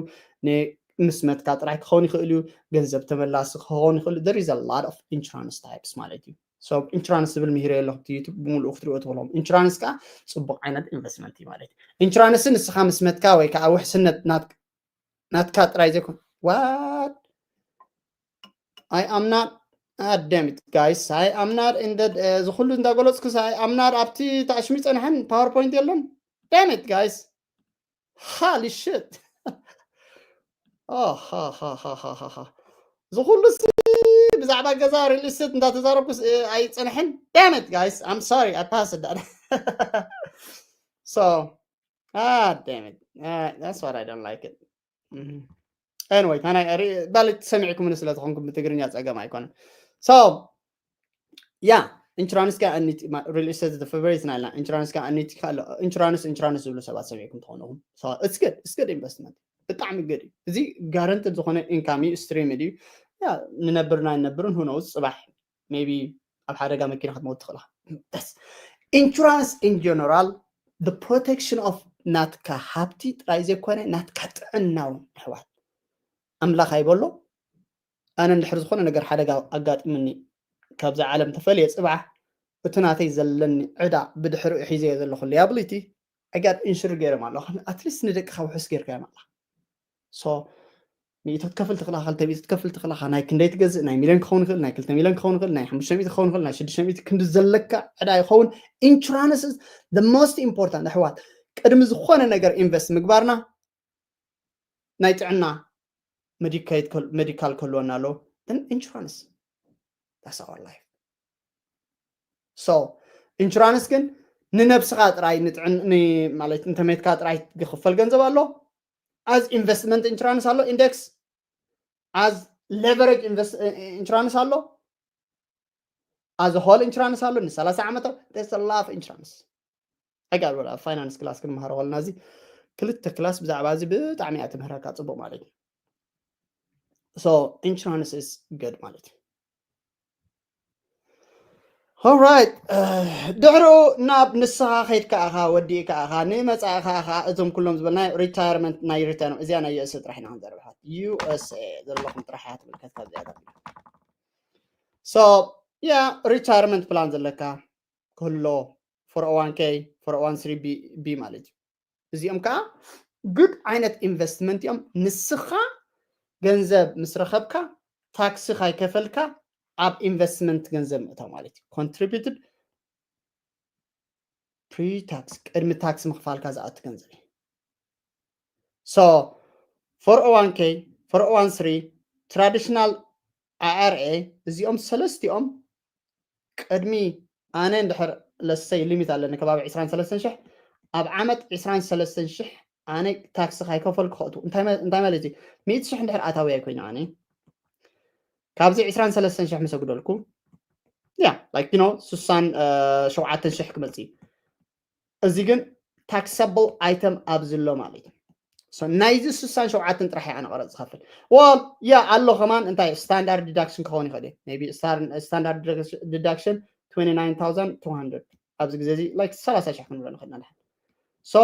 ምስ መትካ ጥራይ ክኸውን ይኽእል እዩ ገንዘብ ተመላሲ ክኸውን ይኽእል there is a lot of insurance types ማለት እዩ so insurance ዝብል ምሂረ ኣለኹ YouTube ብምልኡ ክትሪኦ ትኽእሎም insurance ከዓ ፅቡቅ ዓይነት investment እዩ ማለት እዩ insurance ንስኻ ምስ መትካ ወይ ከዓ ውሕስነት ናትካ ጥራይ ዘይኮን what I am not, ah, damn it, guys. I am not in the, እዚ ኩሉ እንዳገለጽኩስ I am not ኣብቲ ታሽሚ ጸንሐን PowerPoint የለን። Damn it, guys. Holy shit. Oh, ha, ha, ha, ha, ha, ha. እዚ ኩሉ ሲ ብዛዕባ ገዛ real estate እንዳተዛረብኩስ ኣይጸንሐን። Damn it, guys. I'm sorry. I passed that. So, ah, damn it. Uh, that's what I don't like it. Mhm. Anyway, ታናይ ሪ ባሊ ሰሚዕኩም ስለ ዝኾንኩም ብትግርኛ ጸገም ኣይኮነን። So, yeah, insurance ጋር ኣኒት real estate the favorite ናልና insurance ጋር ኣኒት ካለ insurance insurance ዝብሉ ሰባት ሰሚዕኩም ትኾኑኹም። So, it's good, it's good investment. ብጣዕሚ good እዩ። እዚ guaranteed ዝኾነ income እዩ፣ stream እዩ። ያ ንነብርና ንነብርን who knows ጽባሕ maybe ኣብ ሓደጋ መኪና ክትመውት ትኽእል ኢኻ። Insurance in general the protection of ናትካ ሃብቲ ጥራይ ዘይኮነ ናትካ ጥዕና እውን ኣሕዋት ኣምላኽ ኣይበሎ። ኣነ እንድሕር ዝኾነ ነገር ሓደጋ ኣጋጢምኒ ካብዛ ዓለም ተፈልየ ጽባሕ እቲ ናተይ ዘለኒ ዕዳ ብድሕሪኡ ሒዘዮ ዘለኹ liability I got insure ገይሮም ኣለኹ። At least ንደቅኻ ውሕስ ጌርካዮም ኣለኻ። So ሚእቲ ክትከፍል ትኽእል ኢኻ፣ ክልተ ሚእቲ ክትከፍል ትኽእል ኢኻ። ናይ ክንደይ ትገዝእ? ናይ ሚልዮን ክኸውን ይኽእል፣ ናይ ክልተ ሚልዮን ክኸውን ይኽእል፣ ናይ ሓሙሽተ ሚእቲ ክኸውን ይኽእል፣ ናይ ሽዱሽተ ሚእቲ ክንዲ ዘለካ ዕዳ ይኸውን። Insurance is the most important ኣሕዋት። ቅድሚ ዝኾነ ነገር invest ምግባርና ናይ ጥዕና medical ክህልወና ኣለዎ። Then insurance, that's our life. So insurance ግን ንነብስኻ ጥራይ ንጥዕን ማለት እንተመትካ ጥራይ ዝኽፈል ገንዘብ ኣሎ። As investment insurance ኣሎ index፣ as leverage invest insurance ኣሎ፣ as whole insurance ኣሎ ን ሰላሳ ዓመት። There's a lot of insurance. ኣጋር ወላ finance class ክንመሃሮ ከለና እዚ ክልተ class ብዛዕባ እዚ ብጣዕሚ እያ ትምህረካ ጽቡቕ ማለት እዩ። So insurance is good ማለት እዩ። Alright, ድሕሩ ናብ ንስኻ ከይድካ ኢኻ ወዲእካ ኢኻ ንመጻእኻ ኢኻ እዞም ኩሎም ዝበልና retirement ናይ retirement እዚኣ ናይ USA ጥራሕ ኢና ክንዘርብሓት USA ዘለኹም ጥራሕ እያ ትምልከት ካብዚኣ ጋር so yeah retirement plan ዘለካ ክህሎ four oh one k four oh one three b ማለት እዩ። እዚኦም ከዓ good ዓይነት investment እዮም። ንስኻ ገንዘብ ምስ ረኸብካ ታክሲ ካይከፈልካ ኣብ investment ገንዘብ ምእታው ማለት እዩ። Contributed pre tax ቅድሚ ታክስ ምኽፋልካ ዝኣቱ ገንዘብ እዩ። So four oh one k four oh one three traditional IRA እዚኦም ሰለስቲኦም ቅድሚ ኣነ እንድሕር let's say limit ኣለኒ ከባቢ ዕስራን ሰለስተን ሽሕ ኣብ ዓመት ዕስራን ሰለስተን ሽሕ ኣነ ታክሲ ካይከፈልኩ ከእቱ እንታይ ማለት እዩ? ሚእቲ ሽሕ እንድሕር ኣታዊ ኣይኮይኑ ኣነ ካብዚ ዕስራን ሰለስተን ሽሕ መሰግደልኩ ያ like you know ስሳን ሸውዓተን ሽሕ ክመጽእ እዚ ግን taxable item ኣብዚ ኣሎ ማለት እዩ። ናይዚ ስሳን ሸውዓተን ጥራሕ ኣነ ቀረጽ ዝኸፍል well yeah ኣሎ ከማን እንታይ standard deduction ክኸውን ይኽእል እዩ maybe standard deduction twenty nine thousand two hundred ኣብዚ ግዜ እዚ like ሰላሳ ሽሕ ክንብሎ ንኽእል ኢና so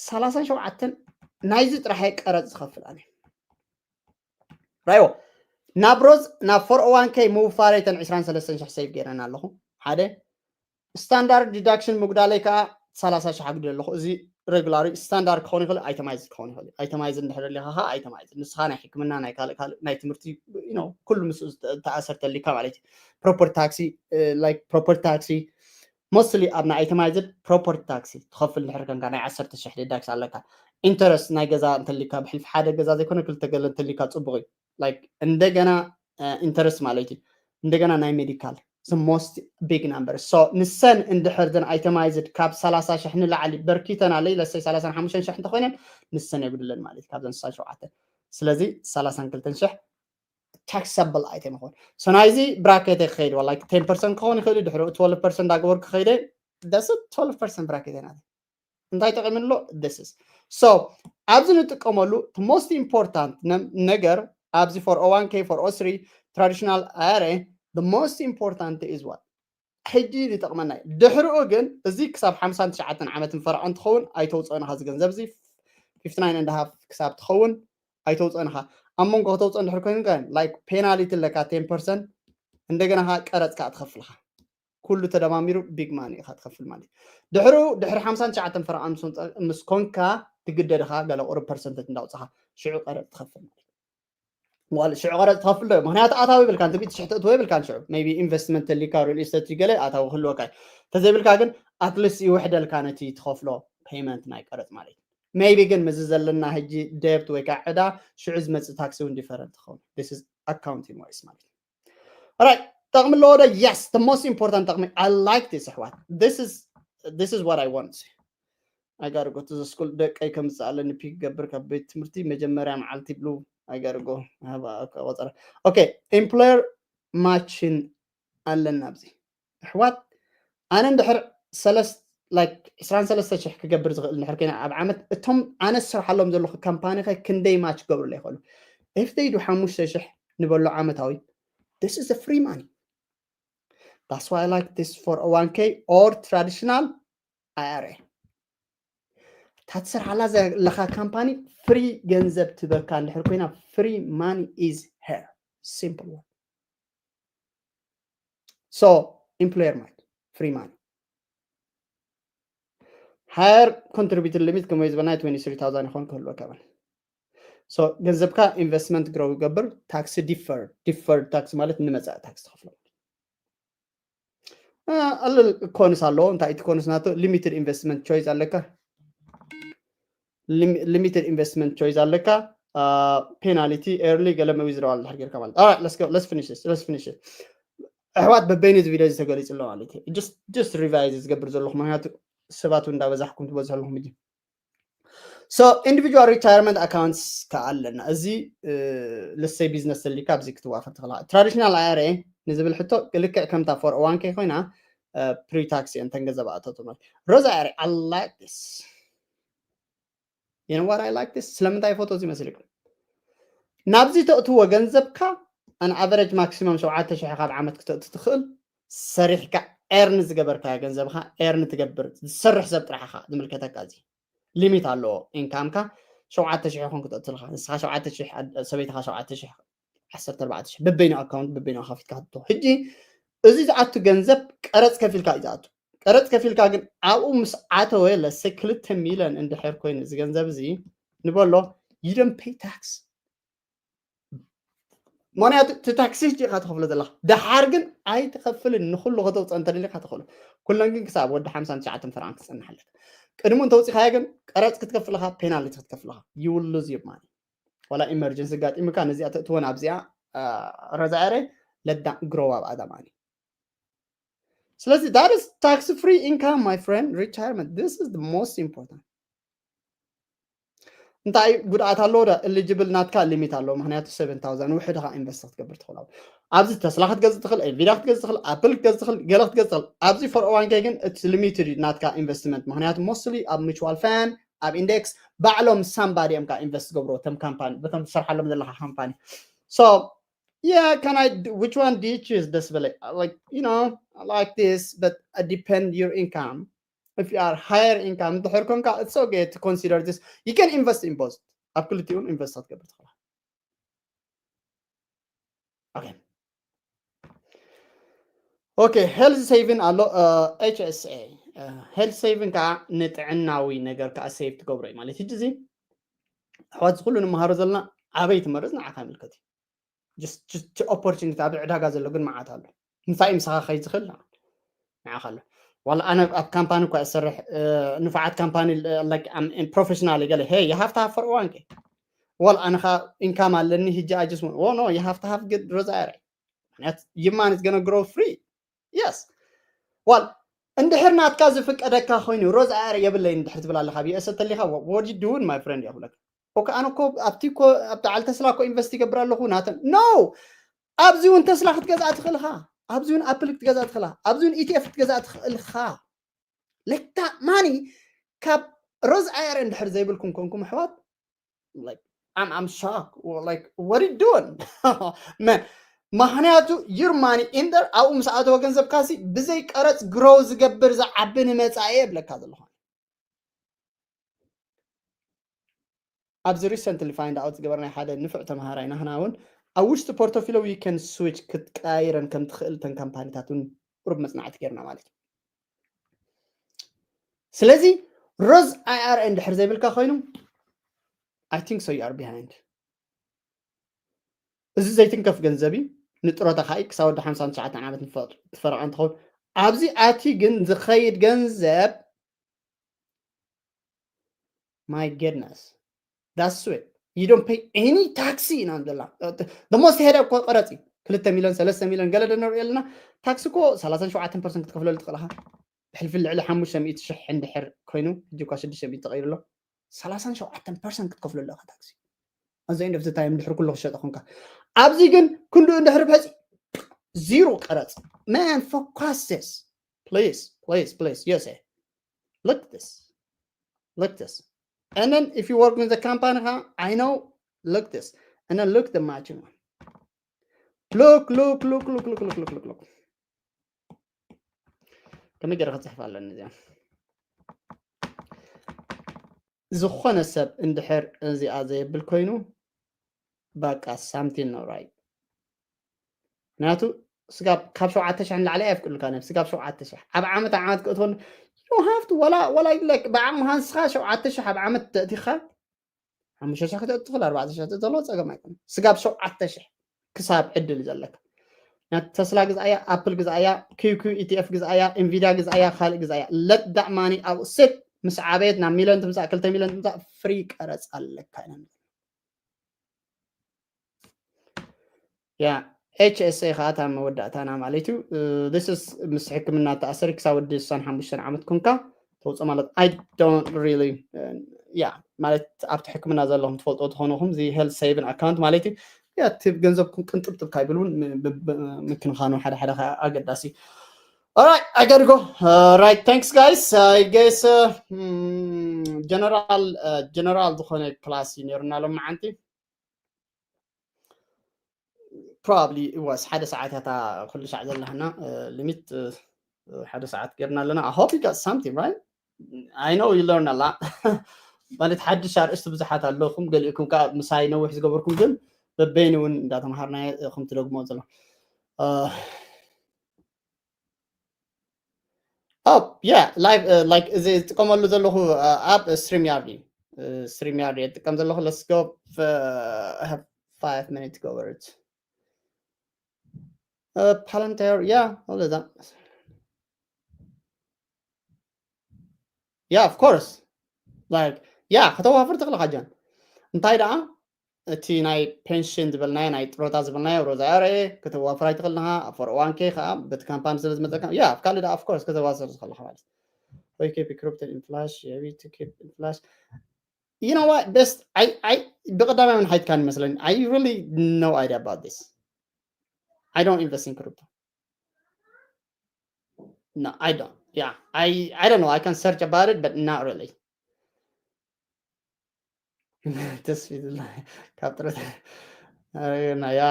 ሰላሳን ሸውዓተን ናይዚ ጥራሕ ቀረጽ ዝኸፍል ኣነ ራዮ ናብ ሮዝ ናብ four oh one k ምውፋረይ ተን ዕስራን ሰለስተን ሽሕ save ገይረን ኣለኹ ሓደ standard deduction ምጉዳለይ ከዓ ሰላሳ ሽሕ ኣጉዲለ ኣለኹ እዚ regular standard ክኸውን ይኽእል itemized ክኸውን ይኽእል itemized እንድሕር ደሊኻ ከዓ itemized ንስኻ ናይ ሕክምና ናይ ካልእ ካልእ ናይ ትምህርቲ ኩሉ ምስ ተኣሰርተሊካ ማለት እዩ property tax like property tax mostly ኣብ ናይ itemized property tax ትኸፍል እንድሕር ከንካ ናይ ዓሰርተ ሽሕ deduct ኣለካ interest ናይ ገዛ እንተሊካ ብሕልፊ ሓደ ገዛ ዘይኮነ ክልተ ገለ እንተሊካ ፅቡቅ እዩ like እንደገና interest ማለት እዩ እንደገና ናይ medical the most big number so ንሰን እንድሕር ዘን itemized ካብ ሰላሳ ሽሕ ንላዕሊ በርኪተን ኣለይ let's say ሰላሳን ሓሙሽተን ሽሕ እንተኮይነን ንሰን የጉድለን ማለት እዩ ካብዘን ስሳን ሸውዓተን ስለዚ ሰላሳን ክልተን ሽሕ taxable item ይኸውን so ናይዚ bracket ክኸይድ like ten percent ክኸውን ይኽእል ድሕሪ twelve percent ዳገበርኩ ከይደ that's twelve percent bracket ናት እንታይ ጠቂምሎ this is so ኣብዚ ንጥቀመሉ most important ነገር ኣብዚ four oh one k four oh three traditional IRA the most important is what ሕጂ ዝጠቕመና እዩ ድሕሪኡ ግን እዚ ክሳብ ሓምሳን ትሽዓተን ዓመት ንፈርዖ እንትኸውን ኣይተውፅኦን ኢኻ እዚ ገንዘብ እዚ fifty nine and half ክሳብ ትኸውን ኣይተውፅኦን ኢኻ ኣብ መንጎ ከተውፅኦ እንድሕር ኮይኑ ግን like penalty ኣለካ ten percent እንደገና ኻ ቀረፅ ከዓ ትኸፍል ኢኻ ኩሉ ተደማሚሩ big money ኢኻ ትኸፍል ማለት እዩ ድሕሪኡ ድሕሪ ሓምሳን ትሽዓተን ፈርዖ ምስ ኮንካ ትግደድ ኢኻ ገለ ቁሩብ percentage እንዳውፅኻ ሽዑ ቀረፅ ትኸፍል ማለት እዩ ዋል ሽዑ ቀረፅ ትኸፍል ዶ? ምክንያቱ ኣታዊ ይብልካ፣ እንተ ሚእቲ ሽሕ ተእትዎ ይብልካን ሽዑ። ሜቢ ኢንቨስትመንት ተሊካ፣ ሪል ኢስቴት ገለ ኣታዊ ክህልወካ እዩ። ተዘይብልካ ግን ኣትሊስት ይውሕደልካ ነቲ ትኸፍሎ ፔይመንት ናይ ቀረፅ ማለት እዩ። ሜቢ ግን ምዚ ዘለና ሕጂ ደብት ወይ ከዓ ዕዳ ሽዑ ዝመፅእ ታክሲ እውን ዲፈረንት ትኸውን። This is accounting wise ማለት እዩ። Alright፣ ጠቕሚ ኣለዎ ዶ? Yes, the most important ጠቕሚ። I like this ኣሕዋት። This is this is what I want. I gotta go to the school። ደቀይ ከምፅእ ኣለኒ ፒክ ገብር ካብ ቤት ትምህርቲ መጀመርያ መዓልቲ ብሉ። I gotta go። ሃባ ቆፀረ። ኦኬ፣ ኤምፕሎየር ማችን ኣለና ኣብዚ ኣሕዋት። ኣነ እንድሕር ሰለስተ like ዕስራን ሰለስተ ሽሕ ክገብር ዝኽእል እንድሕር ኮይነ ኣብ ዓመት፣ እቶም ኣነ ዝሰርሓሎም ዘለኹ ካምፓኒ ኸ ክንደይ ማች ክገብሩለይ ይኽእሉ? If they do ሓሙሽተ ሽሕ ንበሎ ዓመታዊ፣ this is a free money። That's why I like this four oh one k or traditional I R A። እታ ትሰርሓላ ዘለኻ ካምፓኒ ፍሪ ገንዘብ ትበካ እንድሕር ኮይና፣ free money is here። Simple one። So employer match, free money። Higher contributed limit ከመይ ዝበልና twenty three thousand ይኾን ክህልወካ ይብል። So ገንዘብካ ኢንቨስትመንት ግሮው ይገብር። ታክሲ ዲፈርድ፣ ዲፈርድ ታክሲ ማለት ንመጻኢ ታክሲ ትኸፍሎ። ኣልል ኮንስ ኣለዎ። እንታይ እቲ ኮንስ ናቱ? ሊሚትድ ኢንቨስትመንት ቾይስ ኣለካ። ሊሚትድ ኢንቨስትመንት ቾይስ ኣለካ። ፔናሊቲ ኤርሊ ገለ ዊዝድራዋል ድሕር ጌርካ ማለት። Alright, let's go, let's finish this, let's finish it። ኣሕዋት፣ በበይኑ እዚ ቪድዮ እዚ ተገሊጹ ኣሎ ማለት እዩ። Just just ሪቫይዝ ዝገብር ዘለኹ፣ ምክንያቱ ሰባት እውን እንዳበዛሕኩም ትበዝሑ ኣለኹም ሕጂ። So individual retirement accounts ከዓ ኣለና። እዚ ልሰይ ቢዝነስ ተሊካ ኣብዚ ክትዋፈር ትኽእላ። Traditional I R A ንዝብል ሕቶ ልክዕ ከምታ four oh one k ኮይና፣ ፕሪ ታክስ እየን ተን ገንዘብ ኣእተቱ ማለት። ሮዛ I R A, I like this። You know what I like this? ስለምንታይ ፎቶ እዚ መስልኩም? ናብዚ ተእትዎ ገንዘብካ ኣን ኣቨሬጅ ማክሲመም ሸውዓተ ሽሕ ካብ ዓመት ክተእቱ ትኽእል። ሰሪሕካ ኤርን ዝገበርካዮ ገንዘብካ ኤርን ትገብር፣ ዝሰርሕ ሰብ ጥራሕ ኢኻ ዝምልከተካ። እዚ ሊሚት ኣለዎ። ኢንካምካ ሸውዓተ ሽሕ ይኹን ክተእትልካ፣ ንስኻ ሸውዓተ ሽሕ፣ ሰበይትኻ ሸውዓተ ሽሕ፣ ዓሰርተ ኣርባዕተ ሽሕ፣ በበይኑ ኣካውንት በበይኑ ከፊትካ ትእትዎ። ሕጂ እዚ ዝኣቱ ገንዘብ ቀረፅ ከፊልካ እዩ ዝኣቱ። ቀረፅ ከፊልካ ግን ኣብኡ ምስ ኣተወ፣ ለሰ ክልተ ሚልዮን እንድሕር ኮይኑ እዚ ገንዘብ እዚ ንበሎ፣ you don't pay tax። ምክንያቱ እቲ ታክሲ ሕጂ ኢኻ ትኸፍሎ ዘለኻ። ደሓር ግን ኣይትኸፍልን፣ ንኹሉ ከተውፅኦ እንተደሊኻ ትኽእሎ። ኩለን ግን ክሳብ ወዲ ሓምሳን ትሽዓተን ፍራንክ ክፀንሓለካ። ቅድሙ እንተውፂኻዮ ግን ቀረፅ ክትከፍልኻ፣ ፔናልቲ ክትከፍልኻ። You will lose your money። ዋላ ኢመርጀንሲ ኣጋጢሙካ ነዚኣ ተእትወን ኣብዚኣ ረዛዕረ ለዳ ግሮው ኣብ ኣዳማኒ። ስለዚ that is tax free income, my friend. Retirement, this is the most important። እንታይ ጉድኣት ኣለዎ? ዳ ኤሊጅብል ናትካ ሊሚት ኣለዎ። ምክንያቱ ሰቨን ታውዘንድ ውሕድ ኢኻ ኢንቨስት ክትገብር ትኽእል። ኣብዚ ተስላ ክትገዝእ ትኽእል፣ ኤንቪዲያ ክትገዝእ ትኽእል፣ ኣፕል ክትገዝእ ትኽእል፣ ገለ ክትገዝእ ትኽእል። ኣብዚ ፎር ኦ ዋን ኬ ግን it's limited ናትካ ኢንቨስትመንት፣ ምክንያቱ ሞስትሊ ኣብ ሚቹዋል ፋንድ፣ ኣብ ኢንዴክስ ባዕሎም ሳምባዲ እዮም ከዓ ኢንቨስት ዝገብርዎ፣ እቶም ካምፓኒ፣ በቶም ትሰርሓሎም ዘለካ ካምፓኒ። So yeah, can I which one do you choose? ደስ በለይ። Like, you know, I like this, but I depend your income. If you are higher income, ድሕር ኮንካ it's okay to consider this. You can invest in both. ኣብ ክልቲኡን ኢንቨስት ክትገብር ትኽእል። Okay. Okay, health saving ኣሎ፣ ኤች ኤስ ኤ። Health saving ከዓ ንጥዕናዊ ነገር ከዓ ሴቭ ትገብሮ እዩ ማለት እዩ። እዚ ኣሕዋት፣ እዚ ኩሉ ንመሃሮ ዘለና ኣበይ ትመርጽ ንዓኻ ይምልከት እዩ። ኦፖርቹኒቲ ኣብ ዕዳጋ ዘሎ ግን መዓት ኣሎ። ምሳይ ምሳኻ ከይድ ዝኽእል ንዓኻ ኣሎ። ዋላ ኣነ ኣብ ካምፓኒ እኳ እሰርሕ፣ ንፉዓት ካምፓኒ ፕሮፌሽናል ገለ፣ ሄ፣ you have to have four oh one k። ዋላ ኣነ ኻ ኢንካም ኣለኒ፣ ሕጂ I just want, oh no, you have to have good ሮዝ ኣይ ኣር ኤ። ምክንያቱ your money is gonna grow free. Yes. ዋል እንድሕር ናትካ ዝፍቀደካ ኮይኑ፣ ሮዝ ኣይ ኣር ኤ የብለይ እንድሕር ትብል ኣለኻ፣ ብየሰ ተሊኻ፣ what you doing, my friend? ይብለካ። ኦኬ፣ ኣነ እኮ ኣብቲ እኮ ኣብ በዓል ተስላ እኮ ኢንቨስት ይገብር ኣለኹ ናተን። No! ኣብዚ እውን ተስላ ክትገዝኣ ትኽእልኻ፣ ኣብዚ እውን ኣፕል ክትገዝኣ ትኽእላ፣ ኣብዚ እውን ኢቲኤፍ ክትገዝኣ ትኽእልኻ። ለታ ማኒ ካብ ሮዝ ኣይ ኣር ኤ እንድሕር ዘይብልኩም ኮንኩም ኣሕዋት፣ like, I'm I'm shocked. Like, what are you doing? Man, ምክንያቱ your money in there ኣብኡ ምስ ኣተወ ገንዘብካሲ ብዘይ ቀረፅ ግሮው ዝገብር ዝዓቢ ንመፃኢ የብለካ ዘለኹ። ኣብዚ recently find out ዝገበርናይ ሓደ ንፉዕ ተምሃራይ ናህና እውን ኣብ ውሽጢ ፖርቶፊሎ we can switch ክትቀያይረን ከም ትኽእል እተን ካምፓኒታት እውን ቁሩብ መፅናዕቲ ጌርና ማለት እዩ። ስለዚ ሮዝ ኣይ ኣር ኤ እንድሕር ዘይብልካ ኮይኑ I think so you are behind። እዚ ዘይትንከፍ ገንዘብ እዩ። ንጥሮታ ከዓ ክሳብ ወዲ ሓምሳ ሸውዓተ ዓመት ንፈ- ትፈረቐ እንትኸውን፣ ኣብዚ ኣቲ ግን ዝኸይድ ገንዘብ my goodness, that's it, you don't pay any tax ኢና ንብላ። The most ሄደ እኮ ቀረፅ እዩ። ክልተ ሚሊዮን ሰለስተ ሚሊዮን ገለ ዶ ንሪኦ ኣለና። ታክሲ እኮ ሰላሳን ሸውዓተን ፐርሰንት ክትከፍለሉ ትኽእል ኢኻ። ብሕልፊ ልዕሊ ሓሙሽተ ሚእቲ ሽሕ እንድሕር ኮይኑ፣ ሕጂ እኳ ሽዱሽተ ሚእቲ ተቐይሩ ኣሎ። ሰላሳን ሸውዓተን ፐርሰንት ክትከፍለሉ ኢኻ ታክሲ። ኣብዚ end of the time እንድሕር ኩሉ ክሸጠ ኮንካ፣ ኣብዚ ግን ክንድኡ እንድሕር ብሕፂ ዚሮ ቀረፅ። Man, focus this, please, please, please. Yes, eh? Look this, look this. And then if you work with the company, huh, I know. Look this, and then look the matching one. Look, look, look, look, look, look, look, look, look. ከመይ ገይረ ክፅሕፍ ኣለኒ እዚኣ? ዝኾነ ሰብ እንድሕር እዚኣ ዘየብል ኮይኑ፣ በቃ something not right። ምክንያቱ ስጋብ ካብ ሸውዓተ ሽሕ ንላዕሊ ኣየፍቅዱልካ ነብ ስጋብ ሸውዓተ ሽሕ ኣብ ዓመት ዓመት ክእትወን you have to ወላ ወላ like ብዓቕሚ ሃንስኻ ሸውዓተ ሽሕ ኣብ ዓመት ተእቲኻ ሓሙሽተ ሽሕ ክተእቲ ትኽእል፣ ኣርባዕተ ሽሕ ተእቲ ኣለዎ፣ ጸገም ኣይኮነን። ስጋብ ሸውዓተ ሽሕ ክሳብ ዕድል ዘለካ። ናይ ተስላ ግዝኣያ፣ ኣፕል ግዝኣያ፣ ኪውኪው ኢቲኤፍ ግዝኣያ፣ ኢንቪድያ ግዝኣያ፣ ካልእ ግዝኣያ። Let that money out, sit፣ ምስ ዓበየት ናብ ሚልዮን ትምጻእ፣ ክልተ ሚልዮን ትምጻእ፣ ፍሪ ቀረጽ ኣለካ ኢና ንብል። ያ ኤች ኤስ ኤ ከዓ እታ መወዳእታና ማለት እዩ። This is ምስ ሕክምና ተኣሰሪ ክሳብ ወዲ ስሳን ሓሙሽተን ዓመት ኮንካ ተውፅኦ ማለት I don't really ያ ማለት ኣብቲ ሕክምና ዘለኹም ትፈልጦ ትኾኑኹም እዚ health saving account ማለት እዩ። ያ እቲ ገንዘብኩም ቅንጥብጥብ ካይብል እውን ምክንኻኑ ሓደ ሓደ ከዓ ኣገዳሲ። Alright, I gotta go. Alright, thanks guys. I guess general general ዝኾነ ክላስ እዩ ነይሩና ሎም መዓንቲ። Probably it was ሓደ ሰዓት ያታ ኩሉ ሻዕ ዘለህና limit ሓደ ሰዓት ገርና ኣለና። I hope you got something, right? I know you learn a lot. ማለት ሓድሽ ኣርእስቲ ብዙሓት ኣለኹም፣ ገሊእኩም ከዓ ምሳይ ነዊሕ ዝገበርኩም ግን በበይኑ እውን እንዳተምሃርና ኹም ትደግሞ ዘሎ። Oh yeah, live, like እዚ ዝጥቀመሉ ዘለኹ ኣብ StreamYard እዩ። StreamYard እየ ዝጥቀም ዘለኹ። Let's go. Five minutes go over it. Palantir, yeah, all of that. Yeah, of course. Like yeah, ከተዋፍር ትኽእል ኢኻ ጃን። እንታይ ደኣ እቲ ናይ ፔንሽን ዝበልናዮ ናይ ጥሮታ ዝበልናዮ ሮዛ ኣረ ከተዋፍር ኣይትኽእል ኢኻ። ፎር ዋን ኬ ከዓ በቲ ካምፓኒ ስለ ዝመፀካ yeah፣ ኣብ ካልእ ደኣ of course ከተዋፍር ትኽእል ኢኻ ማለት ወይ keep crypto in flash, you to keep in flash. You know what? Best, I, I, ብቀዳማይ ምን ሓይትካን ይመስለኒ። I really no idea about this. I don't invest in crypto. No, I don't. Yeah, I, I don't know. I can search about it, but not really. ተስፊ ካብ ጥረት ና ያ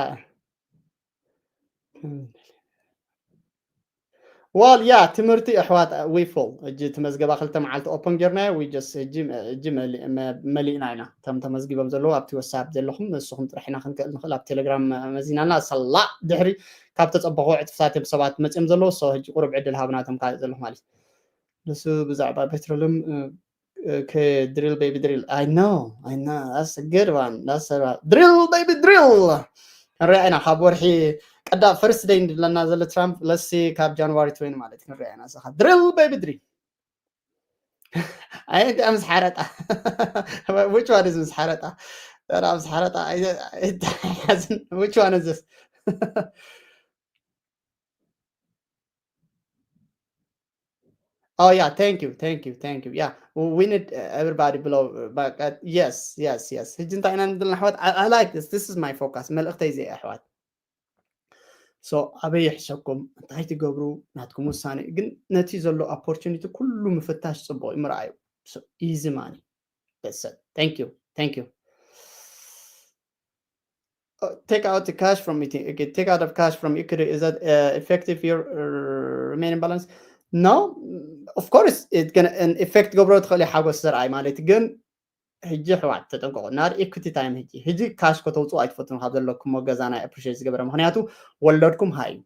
ዋል ያ ትምህርቲ ኣሕዋት we full ሕጂ እቲ መዝገባ ክልተ መዓልቲ ኦፖን ጌርናዮ። We just ሕጂ ሕጂ መሊ- መ- መሊእና ኢና። እቶም ተመዝጊቦም ዘለዉ ኣብቲ ወሳብ ዘለኹም ንስኹም ጥራሕ ኢና ክንክእል ንኽእል። ኣብ ቴሌግራም መዚናና ሰላእ ድሕሪ ካብ ተጸበኹ ዕጽፍታት እዮም ሰባት መጺኦም ዘለዉ። So ሕጂ ቁሩብ ዕድል ሃብና እቶም ካልእ ዘለኹም ማለት እዩ። ንሱ ብዛዕባ ፔትሮልም ድሪል ቤቢ ድሪል I know I know that's a good one that's a drill baby drill። ክንሪኣ ኢና ካብ ወርሒ ቀዳ ፈርስት ደይ እንድለና ዘሎ ትራምፕ ለሲ ካብ ጃንዋሪ ትወይኒ ማለት ክንሪኣ ኢና እሳኻ ድሪል ቤቢ ድሪል። ኣይ እንዲኣ ምስ ሓረጣ which one is ምስ ሓረጣ? ራ ምስ ሓረጣ ኣይተሓዝን። Which one is this? Oh yeah, thank you, thank you, thank you. Yeah, we need uh, everybody below. But uh, yes, yes, yes. ሕጂ እንታይ ኢና ንብል ኣሕዋት? I, I like this. This is my focus. መልእኽተይ እዚ ኣሕዋት። So ኣበይ ይሕሸኩም? እንታይ ትገብሩ? ናትኩም ውሳኔ። ግን ነቲ ዘሎ opportunity ኩሉ ምፍታሽ ጽቡቕ እዩ፣ ምርኣዩ። So easy money. That's it. Thank you. Thank you. Uh, take out the cash from it. Okay, take out of cash from equity. Is that uh, effective your uh, remaining balance? No, of course it can an effect ገብሮ ትኽእል ሓጎስ ዘርኣይ ማለት ግን ሕጂ ኣሕዋት ተጠንቀቑ። ናር ኢኩቲ ታይም ሕጂ ሕጂ ካሽ ከተውፅኡ ኣይትፈትኑ ካብ ዘለኩም ገዛ ናይ ኣፕሪሼት ዝገበረ ምክንያቱ ወለድኩም ሃይ እዩ።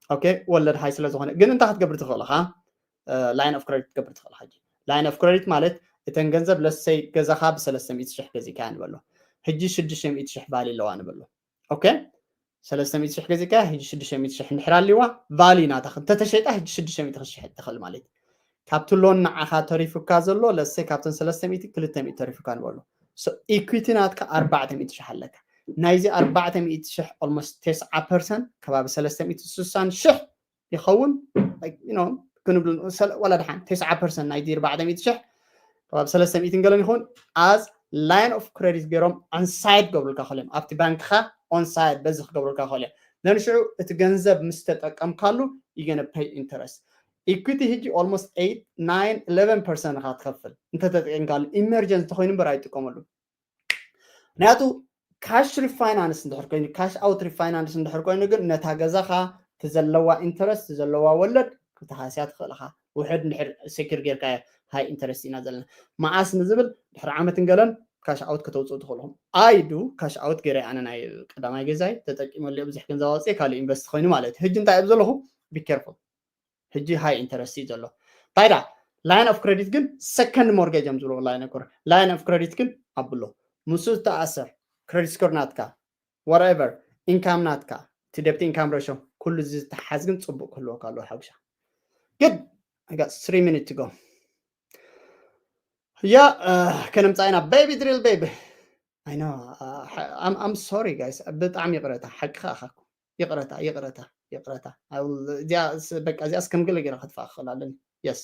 ኦኬ ወለድ ሃይ ስለ ዝኾነ ግን እንታይ ክትገብር ትኽእል ኢኻ? ላይን ኦፍ ክሬዲት ክትገብር ትኽእል ኢኻ። ላይን ኦፍ ክሬዲት ማለት እተን ገንዘብ ለሰይ ገዛኻ ብሰለስተ ሚእቲ ሽሕ ገዚእካያ ንበሎ ሕጂ ሽዱሽተ ሚእቲ ሽሕ ቫሊ ኣለዋ ንበሎ። ኦኬ ሰለስተ ሚእቲ ሽሕ ገዚእካ ሕጂ ሽዱሽተ ሚእቲ ሽሕ እንድሕር ኣልዋ ቫልዩ ናታ እንተተሸይጣ ሕጂ ሽዱሽተ ሚእቲ ክትሽሕጥ ትኽእል ማለት እዩ። ካብቲ ሎን ንዓኻ ተሪፉካ ዘሎ ለሰ ካብተን ሰለስተ ሚእቲ ክልተ ሚእቲ ተሪፉካ ንበሎ። ኢኩዊቲ ናትካ ኣርባዕተ ሚእቲ ሽሕ ኣለካ። ናይዚ ኣርባዕተ ሚእቲ ሽሕ ኦልሞስት ተስዓ ፐርሰንት ከባቢ ሰለስተ ሚእቲ ስሳን ሽሕ ይኸውን። ክንብል ዋላ ድሓን ተስዓ ፐርሰንት ናይቲ ኣርባዕተ ሚእቲ ሽሕ ከባቢ ሰለስተ ሚእቲ ገለን ይኸውን። ኣዝ ላይን ኦፍ ክሬዲት ገይሮም ኦንሳይድ ገብሩልካ ከሎም ኣብቲ ባንክኻ ኦንሳይድ በዚ ክገብሩልካ ከሎም ነንሽዑ እቲ ገንዘብ ምስ ተጠቀምካሉ ይገነ ፔይ ኢንተረስት። ኢኩዊቲ ሕጂ ኦልሞስት ኤይት ናይን ኢለቨን ፐርሰንት ኢኻ ትኸፍል እንተተጠቀምካሉ። ኢመርጀንሲ ተኮይኑ እምበር ኣይጥቀመሉ። ምክንያቱ ካሽ ሪፋይናንስ እንድሕር ኮይኑ ካሽ ኣውት ሪፋይናንስ እንድሕር ኮይኑ ግን ነታ ገዛኻ እቲ ዘለዋ ኢንተረስት ዘለዋ ወለድ ክትሃስያ ትኽእል ኢኻ። ውሕድ እንድሕር ሴኪር ጌርካ ሃይ ኢንተረስት ኢና ዘለና። መዓስ ንዝብል ድሕሪ ዓመት እንገለን ካሽ ኣውት ከተውፅኡ ትኽእልኹም። ኣይዱ ካሽ ኣውት ገይረ ኣነ ናይ ቀዳማይ ገዛይ ተጠቂመሉ ብዙሕ ገንዘብ ኣውፅእ ካልእ ኢንቨስት ኮይኑ ማለት እዩ። ሕጂ እንታይ ኣብ ዘለኹ ቢኬርፉል። ሕጂ ሃይ ኢንተረስት እዩ ዘሎ። ታይዳ ላይን ኦፍ ክሬዲት ግን ሰከንድ ሞርጌጅ እዮም ዝብሎ ላይን ኦፍ ላይን ኦፍ ክሬዲት ግን ኣብሎ ምስ ዝተኣሰር ክሬዲት ስኮር ናትካ whatever ኢንካም ናትካ እቲ ደብቲ ኢንካም ሬሾ ኩሉ ዝተሓዝ ግን ፅቡቅ ክህልወካ ኣለዎ ሓጉሻ። Good. I got three minutes to go. ያ ከነምፃ ኢና ቤቢ ድሪል ቤቢ። I know. I'm sorry guys. ብጣዕሚ ይቅረታ ሓቅኻ ኣኻኩ። ይቅረታ ይቅረታ ይቅረታ። በቃ እዚኣ እስከምግለ ገይረ ከጥፋ ክኽእል ኣለኒ። የስ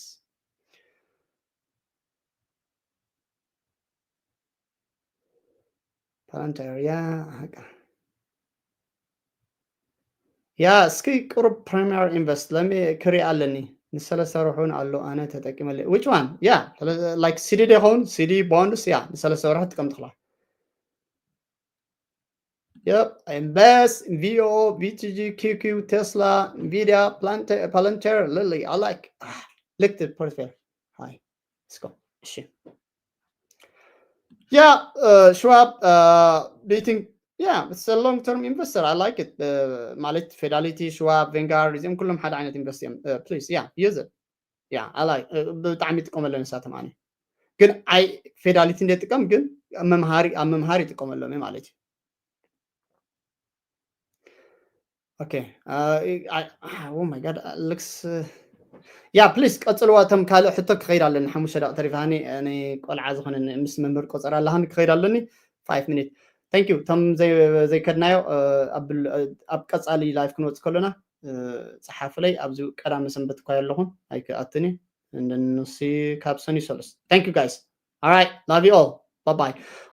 ፓላንተር ያ ያ እስኪ ቅሩብ ፕሪሚየር ኢንቨስት ለሚ ክሪእ ኣለኒ። ንሰለስተ ወርሑ እውን ኣሎ ኣነ ተጠቂመለ። ዊች ዋን ያ ላይክ ሲዲ ዶ ይኸውን? ሲዲ ቦንድስ ያ ንሰለስተ ወርሒ ትጥቀም ትኽላ። Yep, invest in V O O, V T G, Q Q, Tesla, Nvidia, Palantir, Palantir, Lily. I like. Ah, look at the portfolio. Hi. Let's go. እሺ ያ ሽዋብ do you think yeah it's a long term investor. I like it. ማለት ፌዳሊቲ ሽዋብ ቬንጋርድ እዚኦም ኩሎም ሓደ ዓይነት ኢንቨስት እዮም። Please yeah use it. Yeah I like ብጣዕሚ ይጥቀመሎም ንሳቶም ኣነ ግን ኣይ ፌዳሊቲ እንደ ጥቀም ግን መምሃሪ ኣብ መምሃሪ ይጥቀመሎም ማለት እዩ። Okay. Uh, I, oh my God, uh, looks. Uh, yeah, please ቀጽልዋ። እቶም ካልእ ሕቶ ክኸይድ ኣለኒ ሓሙሽተ ደቂ ተሪፋኒ። ቆልዓ ዝኾነ ምስ መምህር ቆጸራ ኣለሃኒ ክኸይድ ኣለኒ። Five minutes. Thank you. እቶም ዘይከድናዮ ኣብ ቀጻሊ ላይፍ ክንወጽእ ከሎና ጸሓፍለይ። ኣብዚ ቀዳመ ሰንበት እኳ ኣለኹን ኣይክኣትኒ። ንሲ ካብ ሰኒ ሰሉስ። Thank you guys. All right, love you all. Bye bye.